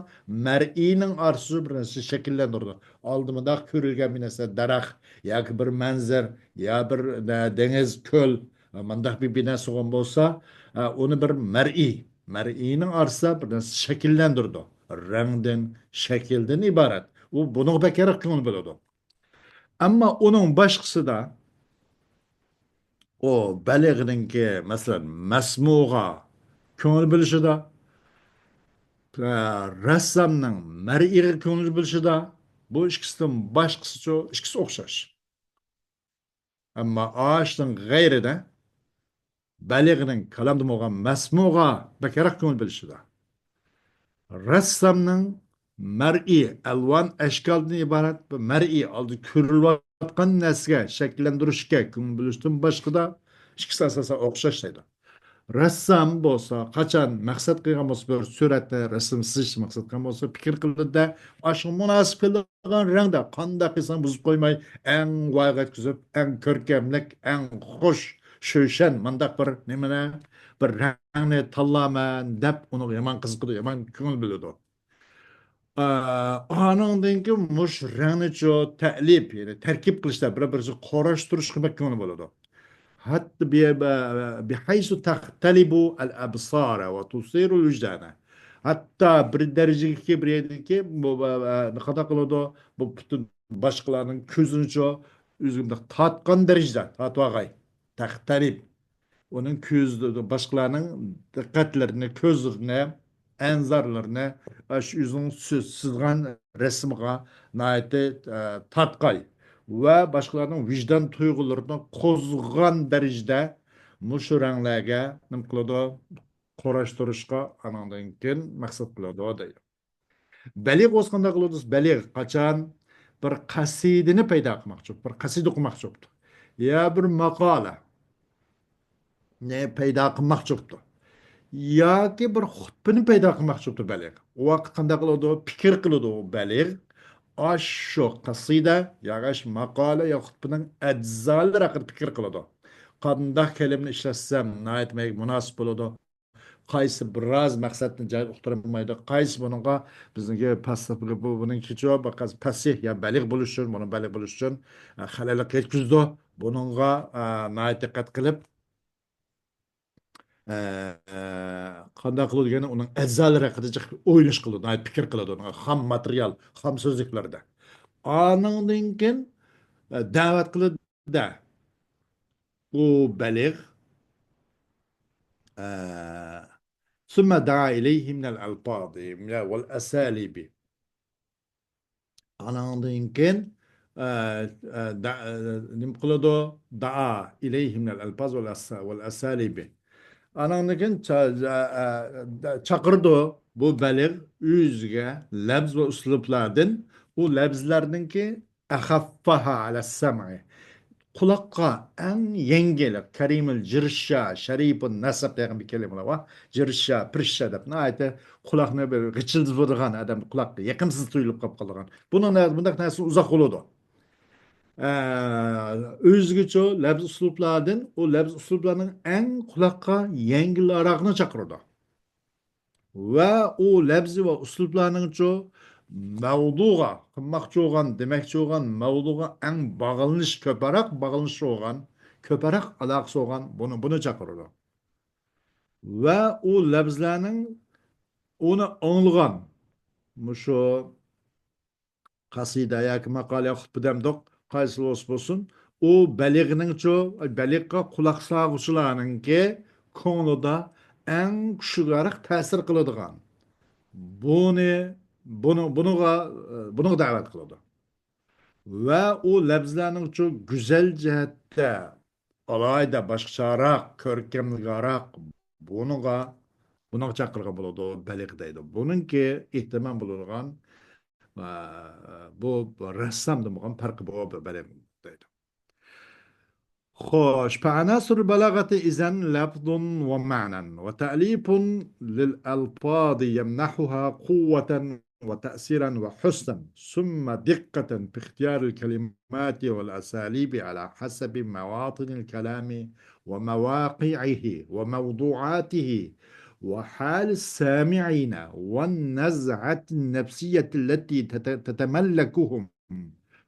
مەرئىينىڭ ئارىسىدا بىر نەرسە شەكىللەندۈرىدۇ. ئالدى مۇنداق كۆرۈلگەن بىر نەرسە، دەرەخ ياكى بىر مەنزىرە، يا بىر، ئە، دېڭىز، كۆل، مۇنداق بىر، بىر نەرسە بولغان بولسا، ئە، ئۇنى بىر مەرئىي، مەرئىينىڭ ئارىسىدا بىر نەرسە شەكىللەندۈرىدۇ. رەڭدىن، شەكىلدىن ئىبارەت. ئۇ بۇنىڭغا بەكرەك كۆڭۈل بۆلىدۇ. ئەمما ئۇنىڭ باشقىسىدا، ئۇ بەلىغنىڭكى، مەسىلەن، مەسمۇغا كۆڭۈل بۆلۈشىدە، ئە، رەسسامنىڭ مەرئىيغا كۆڭۈل بۆلۈشىدە، بۇ ئىككىسىدىن باشقىسىچۇ، ئىككىسى ئوخشاش. ئەمما ئاشتىن غەيرىدە بەلىغنىڭ كالامدا بولغان مەسمۇغا بەكرەك كۆڭۈل بۆلۈشىدە، رەسسامنىڭ مەرئىي، ئەلۋان ئەشكالدىن ئىبارەت بىر مەرئىي، ئالدى كۆرۈلۈۋاتقان نەرسىگە شەكىللەندۈرۈشكە كۆڭۈل بۆلۈشتىن باشقىدا، ئىككىسى ئاساسەن ئوخشاش دەيدۇ. رەسسام بولسا قاچان مەقسەت قىلغان بولسا، بىر سۈرەتنى، رەسىم سىزىشنى مەقسەت قىلغان بولسا، پىكىر قىلىدۇ-دە، ئاشۇ مۇناسىپ كېلىدىغان رەڭدە قانداق قىلسام بۇزۇپ قويماي، ئەڭ ۋايغا يەتكۈزۈپ، ئەڭ كۆركەملىك، ئەڭ خۇش، شۆشەن، مانداق بىر نېمىنى، بىر رەڭنى تاللامەن دەپ، ئۇنىڭغا يامان قىزىقىدۇ، يامان كۆڭۈل بۆلىدۇ. ئا، ئانىڭدىن كېيىن مۇشۇ رەڭنىچۇ تەلىپ، يەنى تەركىب قىلىشتا بىر-بىرسىگە قۇراشتۇرۇشقا بەك كۆڭلى بولىدۇ. ھەتتا بى-، بى-، بىھەيسۇ تەختەلىبۇ ئەل ئەبسارە ۋە تۇسىرۇل ۋىجدانە. ھەتتا بىر دەرىجىگىكى، بىر يەردىكى، بۇ، بۇ، بۇ، قانداق قىلىدۇ؟ بۇ پۈتۈن باشقىلارنىڭ كۆزىنىچۇ ئۆزىگە تارتقان دەرىجىدە تارتىۋالغاي. تەختەلىب. ئۇنىڭ كۆز، باشقىلارنىڭ دىققەتلىرىنى، كۆزلىرىنى، ئەنزارلىرىنى ئاشۇ ئۆزىنىڭ سىز-، سىزغان رەسىمىغا ناھايىتى، ئە، تارتقاي ۋە باشقىلارنىڭ ۋىجدان تۇيغۇلىرىنى قوزغىغان دەرىجىدە مۇشۇ رەڭلەرگە نېمە قىلىدۇ؟ قۇراشتۇرۇشقا ئانىڭدىن كېيىن مەقسەت قىلىدۇ دەيدۇ. بەلىغ بولسا قانداق قىلىدۇ؟ بەلىغ قاچان بىر قەسىدىنى پەيدا قىلماقچى بوپتۇ، بىر قەسىدە ئوقۇماقچى بوپتۇ، يا بىر ماقالە نى پەيدا قىلماقچى بوپتۇ، ياكى بىر خۇتبىنى پەيدا قىلماقچى بوپتۇ بەلىغ. ئۇ ۋاقىت قانداق قىلىدۇ؟ پىكىر قىلىدۇ ئۇ بەلىغ. ئاشۇ قەسىدە ياكى ئاشۇ ماقالە يا خۇتبىنىڭ ئەجزالىرى ھەققىدە پىكىر قىلىدۇ. قانداق كەلىمىنى ئىشلەتسەم ناھايىتى مۇناسىپ بولىدۇ؟ قايسى بىراز مەقسەتنى جايىدا ئۇقتۇرالمايدۇ؟ قايسى بۇنىڭغا بىزنىڭكى پەس-، بۇ، بۇنىڭكىچۇ بىر قەدەر پەسىھ يا بەلىغ بولۇش ئۈچۈن، بۇنىڭ بەلىغ بولۇش ئۈچۈن، ئە، خەلەللىك يەتكۈزىدۇ. بۇنىڭغا، ئە، ناھايىتى دىققەت قىلىپ، ئە، ئە، قانداق قىلىدۇ دېگەندە، ئۇنىڭ ئەجزالىرى ھەققىدە جىق ئويلىنىش قىلىدۇ، ناھايىتى پىكىر قىلىدۇ. ئۇنىڭغا خام ماتېرىيال، خام سۆزلۈكلەردە. ئانىڭدىن كېيىن، ئە، دەۋەت قىلىدۇ. دە. ئۇ بەلىغ، ئە، ثم دعا إليه من الألفاظ والأساليب. ئاناندىن كېيىن، ئە، ئە، دە-، ئە، نېمە قىلىدۇ؟ دعا إليه من الألفاظ والأس-، والأساليب. ئاناندىن كېيىن چا-، ئە، ئە، دە-، چاقىرىدۇ بۇ بەلىغ ئۆزىگە لەپز ۋە ئۇسلۇبلاردىن، ئۇ لەپزلەرنىڭكى أخفها على السمع. قۇلاققا ئەڭ يەڭگىل، كريم الجرشة، شريف النسب دېگەن بىر كەلىمىلەر بار. جىرشە، پىرشە دەپ، ناھايىتى قۇلاقنى بىر غىچىلدىتىدىغان، ئادەم قۇلاققا يېقىمسىز تۇيۇلۇپ قاپ قالىدىغان. بۇنىڭ نە-، بۇنداق نەرسە ئۇزاق بولىدۇ. ئە، ئۆزگىچە لەپز ئۇسلۇبلاردىن، ئۇ لەپز ئۇسلۇبلارنىڭ ئەڭ قۇلاققا يەڭگىلراقىنى چاقىرىدۇ. ۋە ئۇ لەپزى ۋە ئۇسلۇبلارنىڭچۇ مەۋزۇغا، قىلماقچى بولغان، دېمەكچى بولغان مەۋزۇغا ئەڭ باغلىنىش، كۆپرەك باغلىنىشى بولغان، كۆپرەك ئالاقىسى بولغان، بۇنى، بۇنى چاقىرىدۇ. ۋە ئۇ لەپزلەرنىڭ ئۇنى ئاڭلىغان، مۇشۇ قەسىدە ياكى ماقالە يا خۇتبە دەمدۇق، قايسى بولسا بولسۇن، ئۇ بەلىغنىڭچۇ، بەلىغقا قۇلاق سالغۇچىلارنىڭكى كۆڭلىدە ئەڭ كۈچلۈكرەك تەسىر قىلىدىغان، بۇنى، بۇنى، بۇنىڭغا، بۇنىڭغا دەۋەت قىلىدۇ. ۋە ئۇ لەپزلەرنىڭچۇ گۈزەل جەھەتتە ئالاھىدە باشقىچىراق، كۆركەملىكرەك، بۇنىڭغا، بۇنىڭغا چاقىرغان بولىدۇ، بەلىغ دەيدۇ. بۇنىڭكى ئېھتىمام بولىدىغان، ئە، بۇ رەسسامدىن بولغان پەرقى بۇ بەلىغ دەيدۇ. خوش، فعناصر البلاغة إذن لفظ ومعنى وتأليف للألفاظ يمنحها قوة وتأثيرا وحسنا، ثم دقة في اختيار الكلمات والأساليب على حسب مواطن الكلام ومواقعه وموضوعاته وحال السامعين والنزعة النفسية التي تت-، تتملكهم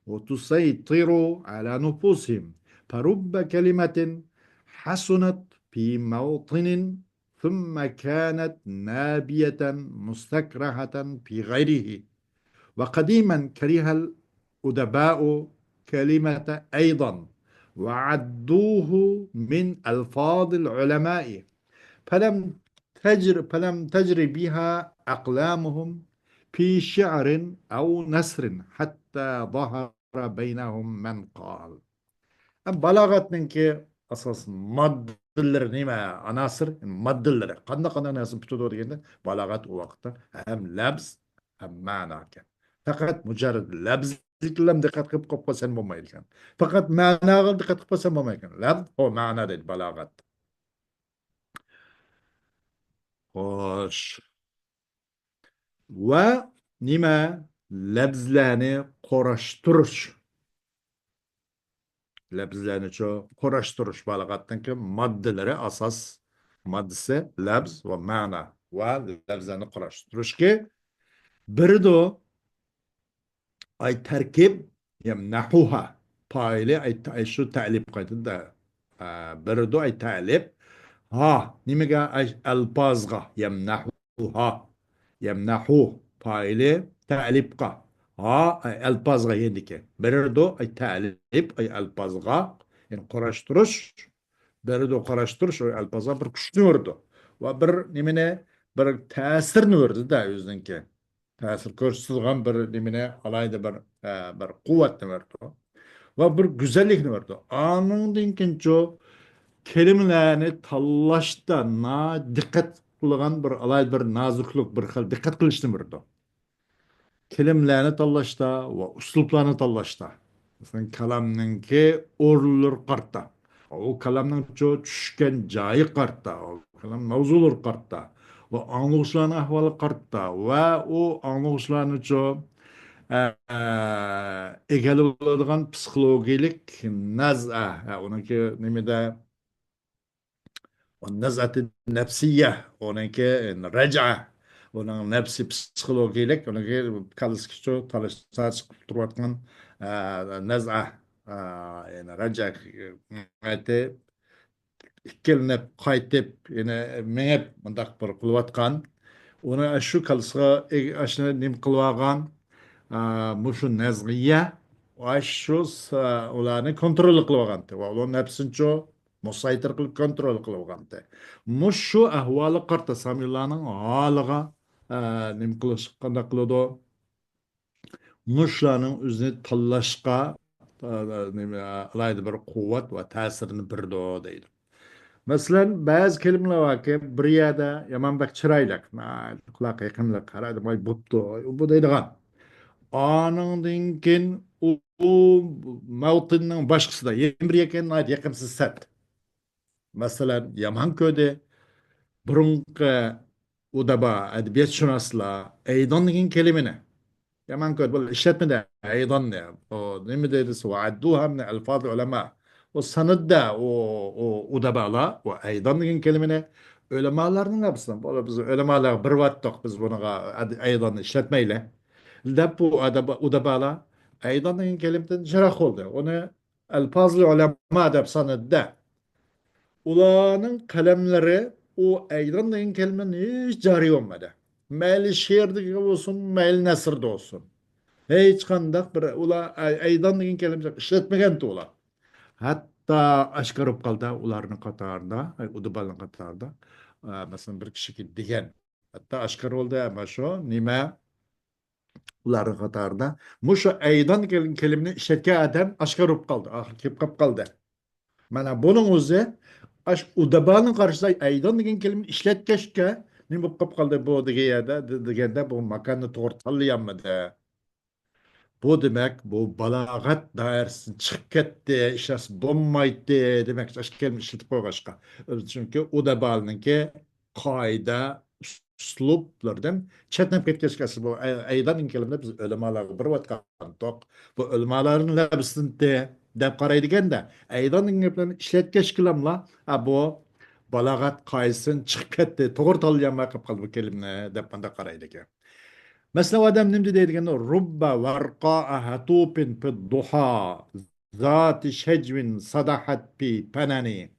وتسيطر على نفوسهم، فرب كلمة حسنت في موطن ثم كانت نابية مستكرهة في غيره. وقديما كره الأدباء كلمة أيضا وعدوه من ألفاظ العلماء، فلم تجر، فلم تجر بها أقلامهم في شعر أو نثر حتى ظهر بينهم من قال. بالاغەتنىڭكى ئاساس ماددىلىرى نېمە؟ ئاناسىر ماددىلىرى. قانداق، قانداق نەرسىنى پۈتىدۇ دېگەندە، بالاغەت ئۇ ۋاقىتتا ھەم لەپز، ھەم مەناكەن. پەقەت مۇجەررەد لەپزگىلا دىققەت قىلىپ قويۇپ قالساڭ بولمايدىكەن. پەقەت مەناغا دىققەت قىلىپ قالساڭ بولمايدىكەن. لەپز، ئۇ مەنا دەيدۇ بالاغەت. خوش. ۋە نېمە؟ لەپزلەرنى قۇراشتۇرۇش. لەپزلەرنىچۇ قۇراشتۇرۇش بالاغەتنىڭكى ماددىلىرى، ئاساس ماددىسى لەپز ۋە مەنا ۋە لەپزلەرنى قۇراشتۇرۇشكى بېرىدۇ. ئاي تەركىب، يەم نەھۇھا. پائىلى ئاي، ئاي شۇ تەلىپ قايتىدۇ. ئە، بېرىدۇ ئاي تەلىپ. ھا، نېمىگە؟ ئاي ئەلپازغا، يەم نەھۇ. ھا، يەمنەھۇ پائىلى تەلىپقا. ھا، ئەي، ئەلپازغا يەندىكى. بېرىدۇ، ئەي، تەلىپ، ئەي، ئەلپازغا. يەنى قۇراشتۇرۇش. بېرىدۇ، قۇراشتۇرۇش، ئەي، ئەلپازغا بىر كۈچنى بېرىدۇ. ۋە بىر نېمىنى، بىر تەسىرنى بېرىدۇ-دە ئۆزىنىڭكى. تەسىر كۆرسىتىدىغان بىر نېمىنى، ئالاھىدە بىر، ئە، بىر قۇۋۋەتنى بېرىدۇ. ۋە بىر گۈزەللىكنى بېرىدۇ. ئانىڭدىن كېيىنچۇ كەلىمىلەرنى تاللاشتا نا-، دىققەت قىلغان بىر ئالاھىدە بىر نازۇكلۇق، بىر خىل دىققەت قىلىشنى بېرىدۇ. كەلىمىلەرنى تاللاشتا ۋە ئۇسلۇبلارنى تاللاشتا. مەسىلەن، كالامنىڭكى ئورۇنلىرىغا قارىتا. ئۇ كالامنىڭچۇ چۈشكەن جايىغا قارىتا. ئۇ كالام ماۋزۇلىرىغا قارىتا. ۋە ئاڭلىغۇچىلارنىڭ ئەھۋالىغا قارىتا. ۋە ئۇ ئاڭلىغۇچىلارنىچۇ، ئە، ئە، ئىگىلىۋالىدىغان پسىخولوگىيىلىك نەزئە. ئە، ئۇنىڭكى نېمىدە؟ نەزئەتى نەپسىيە، ئۇنىڭكى رەجئە، ئۇنىڭ نەپسى پسىخولوگىيىلىك، ئۇنىڭكى كاللىسىچۇ تالىش تارتىش قىلىپ تۇرۇۋاتقان، ئە، نەزئە، ئە، يەنى رەجئە، ئىككىلىنىپ قايتىپ، يەنە مېڭىپ، مۇنداق بىر قىلىۋاتقان. ئۇنى شۇ كاللىسىغا ئاشۇنى نېمە قىلىۋالغان، ئە، مۇشۇ نەزئىيە، ئاشۇ س-، ئۇلارنى كونترول قىلىۋالغانتى. ۋە ئۇلار نەپسىنىچۇ مۇسەيتىر قىلىپ، كونترول قىلىۋالغانتى. مۇشۇ ئەھۋالغا قارىتا سامىلارنىڭ ھالىغا، ئە، نېمە قىلىش، قانداق قىلىدۇ؟ مۇشۇلارنىڭ ئۆزىنى تاللاشقا، ئە، ئە، نېمە، ئالاھىدە بىر قۇۋۋەت ۋە تەسىرنى بېرىدۇ دەيدۇ. مەسىلەن، بەزى كەلىمىلەر باركى، بىر يەردە يامان بەك چىرايلىق، ناھايىتى قۇلاققا يېقىملىق، قارايدۇ، ۋاي، بوپتۇ، بۇ دەيدىغان. ئانىڭدىن كېيىن ئۇ، ئۇ مەۋتىننىڭ باشقىسىدا، يەنە بىر يەكەن ناھايىتى يېقىمسىز سەت. مەسىلەن، يامان كۆردى. بۇرۇنقى ئۇدەبا، ئەدەبىياتشۇناسلار ئەيدان دېگەن كەلىمىنى يامان كۆردى. بۇلار ئىشلەتمىدى ئەيداننى. ئۇ نېمە دەيدۇ؟ ۋەئەددۇھا مىن ئەلفازى ئۇلەما. ئۇ سانىدى ئۇ، ئۇ ئۇدەبالار ئۇ ئەيدان دېگەن كەلىمىنى. ئۆلىمالارنىڭ ھەپسىدىن، بۇ بىز ئۆلىمالارغا بېرىۋاتتۇق، بىز بۇنىڭغا ئەد-، ئەيداننى ئىشلەتمەيلى، دەپ بۇ ئەدەب-، ئۇدەبالار ئەيدان دېگەن كەلىمىدىن يىراق بولدى. ئۇنى ئەلفازۇل ئۇلەما دەپ سانىدى. ئۇلارنىڭ قەلەملىرى ئۇ ئەيدان دېگەن كەلىمىدىن ھېچ جارى بولمىدى. مەيلى شېئىردىكى بولسۇن، مەيلى نەسرىدە بولسۇن. ھېچقانداق بىر ئۇلار ئەي-، ئەيدان دېگەن كەلىمىنى ئىشلەتمىگەنتى ئۇلار. ھەتتا ئاشكارا بولۇپ قالدى ئۇلارنىڭ قاتارىدا، ئەي، ئۇدۇبالارنىڭ قاتارىدا، ئە، مەسىلەن، بىر كىشىگە دېگەن. ھەتتا ئاشكارا بولدى، ئەمما شۇ نېمە؟ ئۇلارنىڭ قاتارىدا مۇشۇ ئەيدان دېگەن كەلىمىنى ئىشلەتكەن ئادەم ئاشكارا بولۇپ قالدى، ئاخىرى كېلىپ قاپ قالدى. مانا بۇنىڭ ئۆزى، ئاش ئۇدەبانىڭ قارىشىدا ئەيدان دېگەن كەلىمىنى ئىشلەتكەچكە، نېمە بولۇپ قالدى بۇ دېگەن يەردە، دېگەندە، بۇ ماكاننى توغرا تاللىيالمىدى. بۇ دېمەك، بۇ بالاغەت دائىرىسىدىن چىقىپ كەتتى، ئىشلەتسە بولمايتتى دېمەكچى، ئاشۇ كەلىمە ئىشلىتىپ قويغاچقا. چۈنكى ئۇ دەبالىنىڭكى قائىدە، ئۇسلۇبلىرىدىن چەتنەپ كەتكەچكە، ئەسلى بۇ ئەي-، ئەيدان دېگەن كەلىمىنى بىز ئۆلىمالارغا بېرىۋاتقانتۇق. بۇ ئۆلىمالارنىڭ لەپسىنتى دەپ قارايدىكەندە، ئەيدان دېگەن گەپلەرنى ئىشلەتكەچكىلاملا، ئا، بۇ بالاغەت قائىدىسىدىن چىقىپ كەتتى، توغرا تاللىيالماي قېلىپ قالدى بۇ كەلىمىنى دەپ مۇنداق قارايدىكەن. مەسىلەن، ئۇ ئادەم نېمە دېدى دېگەندە، رب ورقاء هتوب في الضحى ذات شجو صدحت في بنني.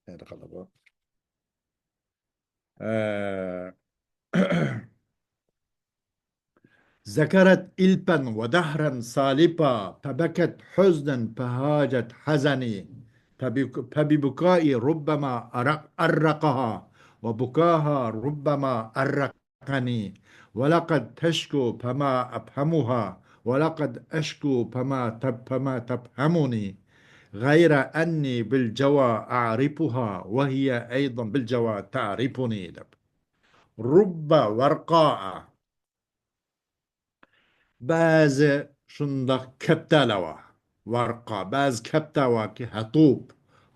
نەدە قالدى بۇ؟ ئە، ذكرت إلفا ودهرا سالفا، فبكت حزنا فهاجت حزني، فبك-، فببكائي ربما أر-، أرقها، وبكاها ربما أرقني، ولقد تشكو فما أفهمها، ولقد أشكو فما تف-، فما تفهمني، غير أني بالجوى أعرفها، وهي أيضا بالجوى تعرفني، دەپ. رب ورقاء. بەزى شۇنداق كەپتەرلەر بار. ۋەرقا، بەزى كەپتەر باركى، ھەتۇپ،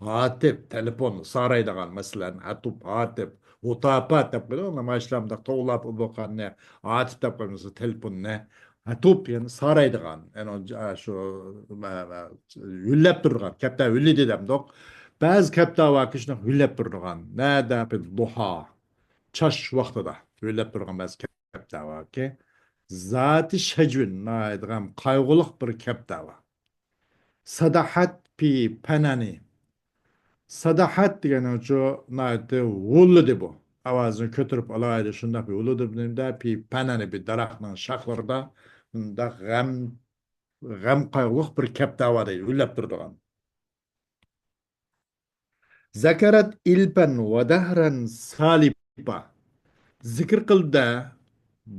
ھاتىپ، تېلېفون سارايدىغان، مەسىلەن، ھەتۇپ، ھاتىپ، ھۇتاپات دەپ قويىدۇ. نامايىشلار مۇنداق توۋلاپ بولغاننى ھاتىپ دەپ قويمىسا، تېلېفوننى ھەتۇپ، يەنى سارايدىغان، يەنى شۇ، مە-، مە-، ھۈللەپ تۇرىدىغان، كەپتەر ھۈللىدى دەمدۇق. بەزى كەپتەر باركى، شۇنداق ھۈللەپ تۇرىدىغان. نەدە؟ في الضحى. چاچ ۋاقتىدا ھۆللەپ تۇرغان بەزى كەپتەر باركى، ذات شجو، ناھايىتى غەم قايغۇلۇق بىر كەپتەر بار. صدحت في بنني. ساداھەت دېگەننىڭچۇ ناھايىتى ھۇۋلىدى بۇ. ئاۋازىنى كۆتۈرۈپ ئالايدى، شۇنداق بىر ھۇۋلىدى. بۇ نېمىدە؟ في بنني، بىر دەرەخنىڭ شاخلىرىدا شۇنداق غەم، غەم قايغۇلۇق بىر كەپتەر بار دەيدۇ، ھۆللەپ تۇرىدىغان. ذكرت إلفا ودهرا سالفا. زىكىر قىلدى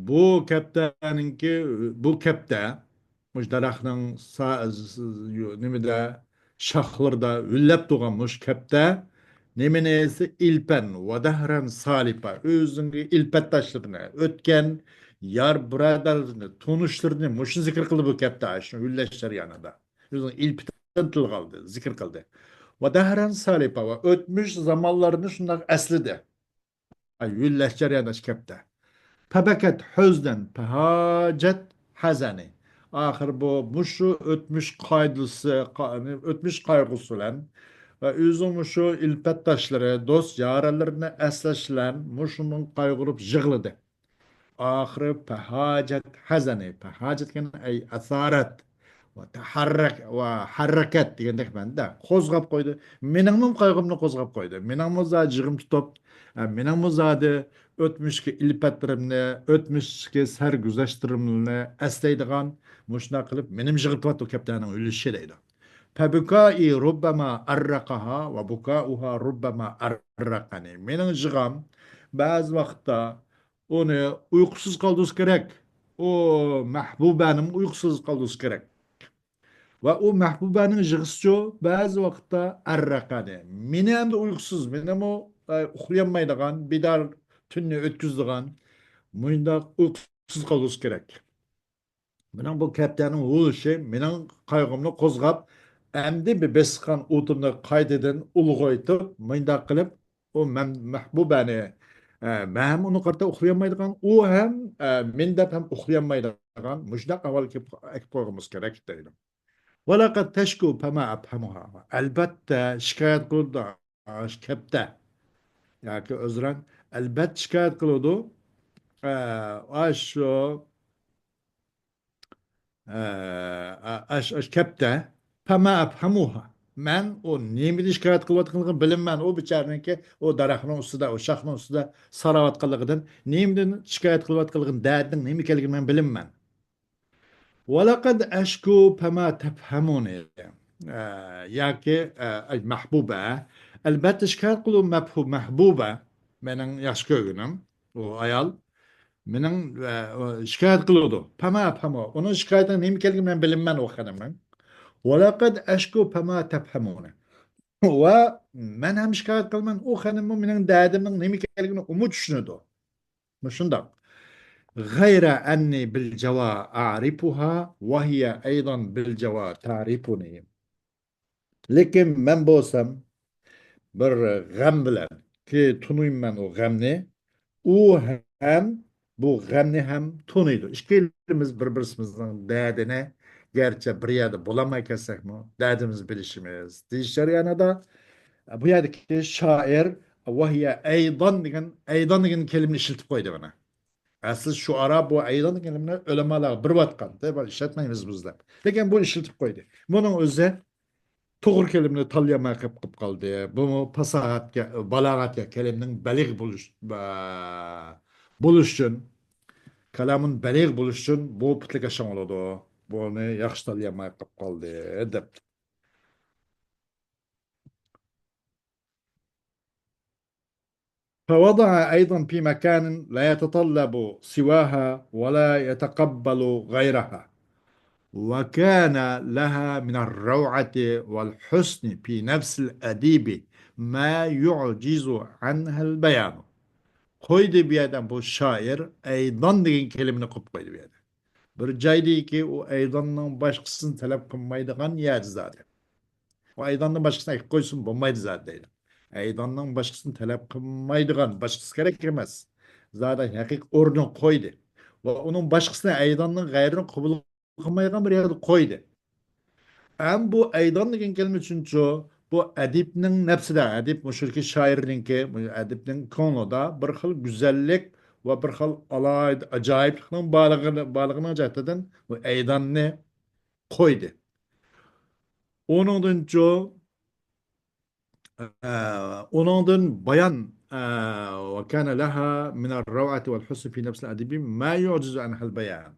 بۇ كەپتەرنىڭكى، بۇ كەپتەر، مۇشۇ دەرەخنىڭ سا-، نېمىدە، شاخلىرىدا ھۆللەپ تۇرغان مۇشۇ كەپتەر، نېمىنى دېسە، إلفا ودهرا سالفا، ئۆزىنىڭ ئىلپەتداشلىرىنى، ئۆتكەن يار بۇرادەرلىرىنى، تونۇشلىرىنى مۇشۇ زىكىر قىلدى بۇ كەپتەر، شۇ ھۆللەش جەريانىدا. ئۆزىنىڭ ئىلپىتىنى تىلغا ئالدى، زىكىر قىلدى. ودهرا سالفا، ۋە ئۆتمۈش زامانلارنى شۇنداق ئەسلىدى. ئاي، ھۆللەش جەريانىدا ئىككى ھەپتە. فبكت حزنا فهاجت حزني. ئاخىر بۇ، مۇشۇ ئۆتمۈش قايدۇسى، قا-، ئۆتمۈش قايغۇسى بىلەن ۋە ئۆزىنىڭ مۇشۇ ئىلپەتداشلىرى، دوست يارەنلىرىنى ئەسلەش بىلەن مۇشۇنىڭ قايغۇرۇپ يىغلىدى. ئاخىرى فهاجت حزني، فهاجت دېگەن ئەي ئەسارەت. ۋە تەھەررەك، ۋە ھەررەكەت دېگەندەك مەنىدە. قوزغاپ قويدى. مېنىڭمۇ قايغۇمنى قوزغاپ قويدى. مېنىڭمۇ زادى يىغىم تۇتۇپ، ئە، مېنىڭمۇ زادى ئۆتمۈشكى ئىلپەتلىرىمنى، ئۆتمۈشتىكى سەرگۈزەشتلىرىمنى ئەسلەيدىغان، مۇشۇنداق قىلىپ مېنىمۇ يىغلىتىۋاتىدۇ كەپتەرنىڭ ھۆللىشى دەيدۇ. فبكائي ربما أرقها وبكاؤها ربما أرقني. مېنىڭ يىغام بەزى ۋاقىتتا ئۇنى ئۇيقۇسىز قالدۇرسا كېرەك. ئۇ مەھبۇبەنىمۇ ئۇيقۇسىز قالدۇرسا كېرەك. ۋە ئۇ مەھبۇبەنىڭ يىغىسىچۇ بەزى ۋاقىتتا ئەررەقەنى. مېنى ئەمدى ئۇيقۇسىز، مېنىمۇ، ئە، ئۇخلىيالمايدىغان، بىدار تۈننى ئۆتكۈزىدىغان مۇنداق ئۇيقۇسىز قالدۇرسا كېرەك. مېنىڭ بۇ كەپتەرنىڭ ھۇۋلىشى مېنىڭ قايغۇمنى قوزغاپ، ئەمدى بىر بېسىققان ئوتۇمنى قايتىدىن ئۇلغايتىپ، مۇنداق قىلىپ، ئۇ مەن-، مەھبۇبەنى، ئە، مەن ھەم ئۇنى قارىتا ئۇخلىيالمايدىغان، ئۇ ھەم، ئە، مېنى دەپ ھەم ئۇخلىيالمايدىغان مۇشۇنداق ئەھۋالغا كېلىپ، ئەكىپ قويغىنىمىز كېرەك دەيدۇ. ولقد تشكو فما أفهمها. ئەلۋەتتە، شىكايەت قىلىدۇ، ئاشۇ كەپتەر. ياكى ئۆزرەڭ، ئەلۋەتتە شىكايەت قىلىدۇ. ئە، ئاشۇ ئە، ئاش، ئاش كەپتە. فما أفهمها. مەن ئۇ نېمىدىن شىكايەت قىلىۋاتقانلىقىنى بىلىمەن. ئۇ بىچارىنىڭكى ئۇ دەرەخنىڭ ئۈستىدە، ئۇ شاخنىڭ ئۈستىدە ساراۋاتقانلىقىدىن، نېمىدىن شىكايەت قىلىۋاتقانلىقىنى، دەردىنىڭ نېمە ئىكەنلىكىنى مەن بىلىمەن. ولقد أشكو فما تفهمني. ئە، ياكى، ئە، ئەي مەھبۇبە. ئەلۋەتتە شىكايەت قىلىدۇ مەھبۇ-، مەھبۇبە. مېنىڭ ياخشى كۆرگىنىم. ئۇ ئايال. مېنىڭ، ئە، شىكايەت قىلىدۇ. فما أفهمها. ئۇنىڭ شىكايىتىنىڭ نېمە ئىكەنلىكىنى مەن بىلىمەن ئۇ خانىمنىڭ. ولقد أشكو فما تفهمني. ۋە مەن ھەم شىكايەت قىلىمەن، ئۇ خېنىممۇ مېنىڭ دەردىمنىڭ نېمە ئىكەنلىكىنى ئۇمۇ چۈشىنىدۇ. مۇشۇنداق. غير أني بالجوى أعرفها وهي أيضا بالجوى تعرفني. لېكىن مەن بولسام بىر غەم بىلەن، كى تونۇيمەن ئۇ غەمنى، ئۇ ھەم بۇ غەمنى ھەم تونۇيدۇ. ئىككىلىمىز بىر-بىرىمىزنىڭ دەردىنى، گەرچە بىر يەردە بولالماي كەتسەكمۇ، دەردىمىزنى بىلىشىمىز دېيىش جەريانىدا، بۇ يەردىكى شائىر «وهي أيضا» دېگەن، «أيضا» دېگەن كەلىمىنى ئىشلىتىپ قويدى مانا. ئەسلى شۇئارا بۇ «أيضا» دېگەن كەلىمىنى ئۆلىمالارغا بېرىۋاتقان، دەپ، ئىشلەتمەيمىز بىز دەپ. لېكىن بۇ ئىشلىتىپ قويدى. بۇنىڭ ئۆزى توغرا كېلىمنى تاللىيالماي قېلىپ، قېلىپ قالدى. بۇمۇ پاساھەتكە، بالاغەتكە، كېلىمنىڭ بەلىغ بولۇش، بولۇش ئۈچۈن، كالامۇن بەلىغ بولۇش ئۈچۈن بۇ پۈتلۈك ئاشاڭ بولىدۇ. بۇنى ياخشى تاللىيالماي قېلىپ قالدى، دەپتۇ. فوضع أيضا في مكان لا يتطلب سواها ولا يتقبل غيرها، وكان لها من الروعة والحسن في نفس الأديب ما يعجز عنها البيان. قويدى بۇ يەردە بۇ شائىر «ئەيدان» دېگەن كەلىمىنى قويۇپ قويدى بۇ يەردە. بىر جايدىكى ئۇ ئەيداننىڭ باشقىسىنى تەلەپ قىلمايدىغان يەردە زادى. ئۇ ئەيداننىڭ باشقىسىنى ئەكىپ قويسىمۇ بولمايدۇ زادى دەيدۇ. ئەيداننىڭ باشقىسىنى تەلەپ قىلمايدىغان، باشقىسى كېرەك ئەمەس. زادى ھەقىقىي ئورنىغا قويدى. ۋە ئۇنىڭ باشقىسىنى، ئەيداننىڭ غەيرىنى قوبۇل قىلمايدىغان بىر يەردە قويدى. ھەم بۇ ئەيدان دېگەن كەلىمە ئۈچۈنچۇ، بۇ ئەدىبنىڭ نەپسىدە، ئەدىب مۇشۇكى شائىرنىڭكى، ئەدىبنىڭ كۆڭلىدە بىر خىل گۈزەللىك ۋە بىر خىل ئالاھىدە ئاجايىپلىقنىڭ بارلىقىنى، بارلىقىنىڭ جەھىتىدىن بۇ ئەيداننى قويدى. ئۇنىڭدىنچۇ، ئە، ئۇنىڭدىن بايان، ئە، وكان لها من الروعة والحسن في نفس الأديب ما يعجز عنها البيان.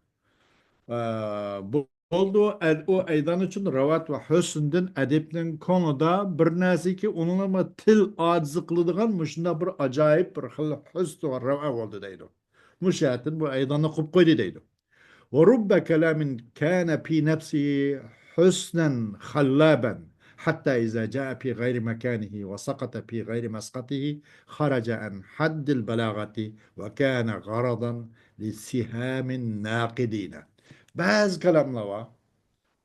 ئە، بولدى، ئە، ئۇ ئەيدان ئۈچۈن راۋات ۋە ھۆسندىن ئەدىبنىڭ كۆڭلىدە بىر نەرسىكى، ئۇنىڭغا تىل ئاجىز قىلىدىغان مۇشۇنداق بىر ئاجايىپ بىر خىل ھۆسن ۋە راۋا بولدى دەيدۇ. مۇشۇ جەھەتتىن بۇ ئەيداننى قويۇپ قويدى دەيدۇ. ورب كلام كان في نفسه حسنا خلابا، حتى إذا جاء في غير مكانه وسقط في غير مسقطه خرج عن حد البلاغة وكان غرضا لسهام الناقدين. بەزى كالاملار بار.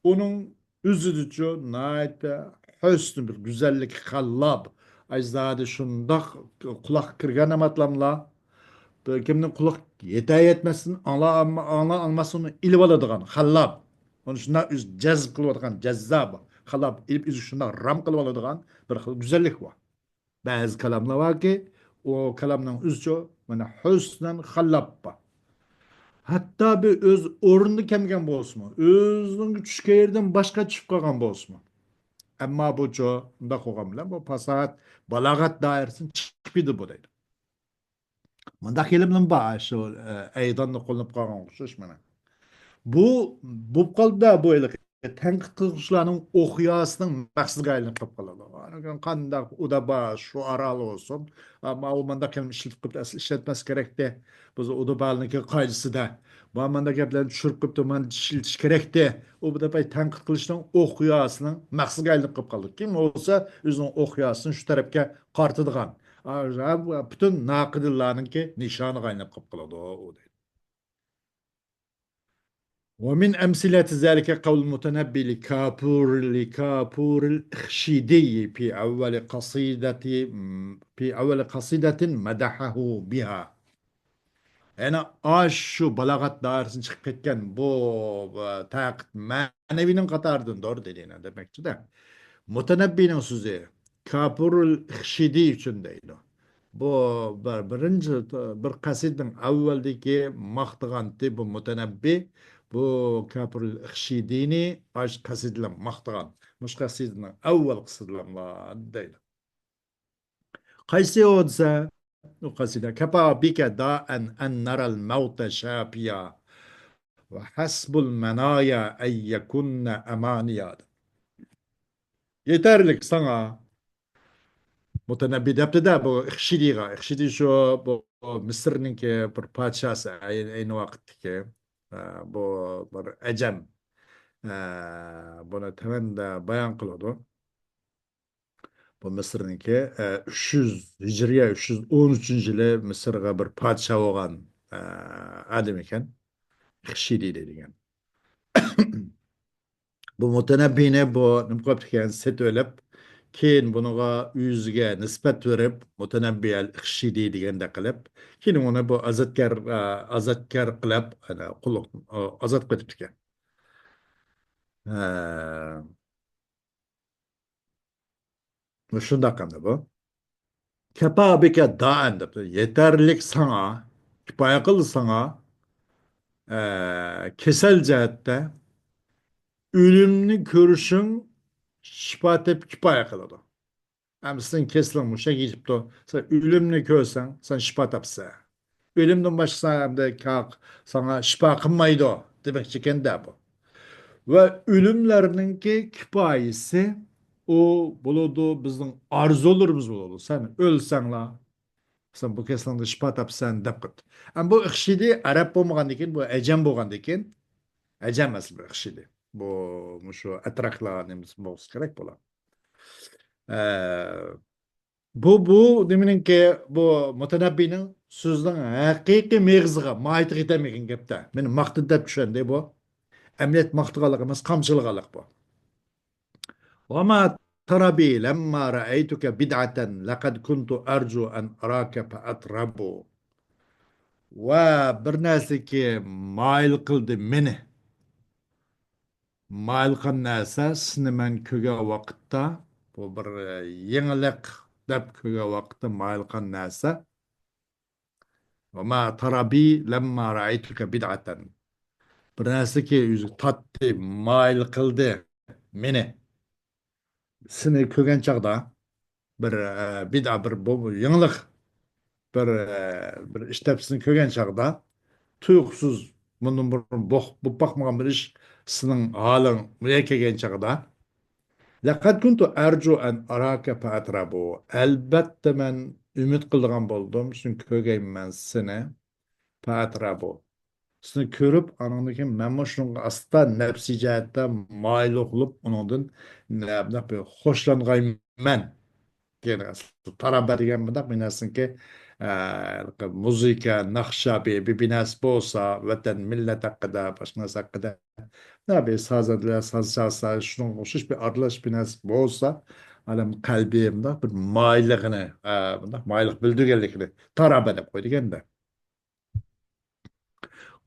ئۇنىڭ ئۆزىدىچۇ ناھايىتى ھۆسنى بىر گۈزەللىكى خاللاپ، ئەجدادى شۇنداق قۇلاققا كىرگەن ئاماتلاملا، بىر كىمنىڭ قۇلىقى يېتە يەتمەستىن ئاڭلا-، ئاڭلا-، ئاڭلىماسلىقىنى ئېلىۋالىدىغان خاللاپ، ئۇنى شۇنداق ئۆزى جەزب قىلىۋاتقان جەززاب، خاللاپ ئېلىپ ئۆزى شۇنداق رام قىلىۋالىدىغان بىر خىل گۈزەللىك بار. بەزى كالاملار باركى، ئۇ كالامنىڭ ئۆزىچۇ، مانا، ھۆسنەن خاللاپ بار. ھەتتا بىر ئۆز ئورنىدا كەلمىگەن بولسىمۇ، ئۆزىنىڭ چۈشكەن يېرىدىن باشقا چۈشۈپ قالغان بولسىمۇ. ئەمما بۇچۇ، ئۇنداق بولغان بىلەن بۇ پاساھەت، بالاغەت دائىرىسىدىن چىقىپ كېتىدۇ بۇ دەيدۇ. مۇنداق كېلىملىرىمۇ بار، شۇ، ئە، ئەيداندا قوللىنىپ قالغان ئوخشاش مانا. بۇ، بولۇپ قالدى-دە، بۇ ھېلىقى تەنقىد قىلغۇچىلارنىڭ ئوقياسىنىڭ مەقسىتىگە ئايلىنىپ قېلىپ قالىدۇ. ئاندىن قانداق ئۇدابا، شۇئارا بولسۇن، ئەمما ئۇ مانداق كەلىمە ئىشلىتىپ قويۇپتۇ، ئەسلى ئىشلەتمەس كېرەكتى. بىز ئۇدابانىڭكى قائىدىسىدە، مانا مانداق گەپلەرنى چۈشۈرۈپ قويۇپتۇ، مانا ئىشلىتىش كېرەكتى. ئۇ بۇ دەپەي تەنقىد قىلىشنىڭ ئوقياسىنىڭ مەقسىتىگە ئايلىنىپ قېلىپ قالدى. كىم بولسا ئۆزىنىڭ ئوقياسىنى شۇ تەرەپكە قارىتىدىغان، ئا، پۈتۈن ناقىدلارنىڭكى نىشانىغا ئايلىنىپ قېلىپ قالىدۇ، ئۇ دەيدۇ. ومن أمثلة ذلك قول المتنبي لكافور، لكافور الإخشيدي في أول قصيدة، في أول قصيدة مدحه بها. يەنى ئاشۇ بالاغەت دائىرىسىدىن چىقىپ كەتكەن بۇ، بۇ تەنقىد مەنىۋىنىڭ قاتارىدىندۇر دېدى، دېمەكچىدە. مۇتەنەببىنىڭ سۆزى، كاپۇرۇل ئىخشىدى ئۈچۈن دەيدۇ. بۇ بىر، بىرىنچى، بىر قەسىدىنىڭ ئەۋۋەلدىكى ماختىغانتى بۇ مۇتەنەببى، بۇ كاپۇرۇل ئىخشىدىنى ئاش قەسىدىلەر ماختىغان. مۇشۇ قەسىدىنىڭ ئەۋۋەل قىسىدىلەرلا دەيدۇ. قايسى ئۇ دېسە، ئۇ قەسىدە، كفى بك داء أن نرى الموت شافيا وحسب المنايا أن يكن أمانيا. يېتەرلىك ساڭا. مۇتەنەببى دەپتىدە بۇ ئىخشىدىغا. ئىخشىدى شۇ، بۇ مىسىرنىڭكى بىر پادىشاسى، ئەينى، ئەينى ۋاقىتتىكى، ئە، بۇ بىر ئەجەم. ئە، بۇنى تۆۋەندە بايان قىلىدۇ. بۇ مىسىرنىڭكى، ئە، ئۈچ يۈز، ھىجرىيە ئۈچ يۈز ئون ئۈچىنچى يىلى مىسىرغا بىر پادىشاھ بولغان، ئە، ئادەم ئىكەن. ئىخشىدى دەيدىغان. بۇ مۇتەنەببىنى بۇ نېمە قىلىپتىكەن، سېتىۋېلىپ، كېيىن بۇنىڭغا ئۆزىگە نىسبەت بېرىپ، مۇتەنەببىي ئەل ئىخشىدى دېگەندەك قىلىپ، كېيىن ئۇنى بۇ ئازادكار، ئە، ئازادكار قىلىپ، ئەنە، قۇللۇق، ئازاد قىلىپتىكەن. ھە. مۇشۇنداق ئەمدى بۇ. كەپا بىكە دائەن دەپتۇ. يېتەرلىك ساڭا، كۇپايە قىلدى ساڭا، ئە، كېسەل جەھەتتە ئۆلۈمنى كۆرۈشۈڭ شىپا تېپىپ كۇپايە قىلىدۇ. ئەمدى سېنىڭ كېسىلىڭ مۇشەگە يېتىپتۇ. سەن ئۆلۈمنى كۆرسەڭ، سەن شىپا تاپسەن. ئۆلۈمدىن باشقا ئەمدى كا-، ساڭا شىپا قىلمايدۇ دېمەكچىكەن-دە بۇ. ۋە ئۆلۈملەرنىڭكى كۇپايىسى ئۇ بولىدۇ، بىزنىڭ ئارزۇلىرىمىز بولىدۇ. سەن ئۆلسەڭلا، سەن بۇ كېسىلىڭدىن شىپا تاپىسەن دەپ قىلدى. ئەمما بۇ ئىخشىدى ئەرەب بولمىغاندىن كېيىن، بۇ ئەجەم بولغاندىن كېيىن، ئەجەم ئەسلى بۇ ئىخشىدى. بۇ، مۇشۇ ئەتراكلار نېمىسى بولسا كېرەك بۇلار. ئە، بۇ، بۇ نېمىنىڭكى، بۇ مۇتەنەببىنىڭ سۆزىنىڭ ھەقىقىي مېغىزىغا، ماھىيىتىگە يېتەلمىگەن گەپتە. مېنى ماختىدى دەپ چۈشەندى بۇ. ئەمەلىيەت ماختىغانلىق ئەمەس، قامچىلىغانلىق بۇ. وما ترى بي لما رأيتك بدعة لقد كنت أرجو أن أراك فأترب. ۋە بىر نەرسىكى مايىل قىلدى مېنى. مايىل قىلغان نەرسە، سېنى مەن كۆرگەن ۋاقىتتا، بۇ بىر، ئە، يېڭىلىق دەپ كۆرگەن ۋاقىتتا مايىل قىلغان نەرسە. وما ترى بي لما رأيتك بدعة. بىر نەرسىكى ئۆزى تارتتى، مايىل قىلدى مېنى. سېنى كۆرگەن چاغدا بىر، ئە، بىدئا، بىر بۇ، بۇ يېڭىلىق، بىر، ئە، بىر ئىش تەپسىلىنى كۆرگەن چاغدا تۇيۇقسىز، مۇندىن بۇرۇن بوق-، بولۇپ باقمىغان بىر ئىش سېنىڭ ھالىڭ مۇيەگە كەلگەن چاغدا، لەقەد كۇنتۇ ئەرجۇ ئەن ئاراكە فەئەترەبۇ. ئەلبەتتە مەن ئۈمىد قىلىدىغان بولدۇم، شۇنى كۆرگەيمەن سېنى. فەئەترەبۇ. سېنى كۆرۈپ، ئانىڭدىن كېيىن مەنمۇ شۇنىڭغا ئاستا نەپسىي جەھەتتە مايىل بولۇپ، ئۇنىڭدىن نە-، بۇنداق بىر خوشلانغايمەن. دېگەن ئەسلى تارابە دېگەن بۇنداق بىر نەرسىنىڭكى، ئە، مۇزىكا، ناخشا، بىر، بىر، بىر نەرسە بولسا، ۋەتەن، مىللەت ھەققىدە، باشقا نەرسە ھەققىدە، نە بىر سازەندىلەر، ساز چالسا، شۇنىڭغا ئوخشاش بىر ئارىلاش بىر نەرسە بولسا، ئادەم قەلبى بۇنداق بىر مايىللىقىنى، ئە، بۇنداق مايىللىق بىلدۈرگەنلىكىنى تارابە دەپ قويىدىكەن-دە.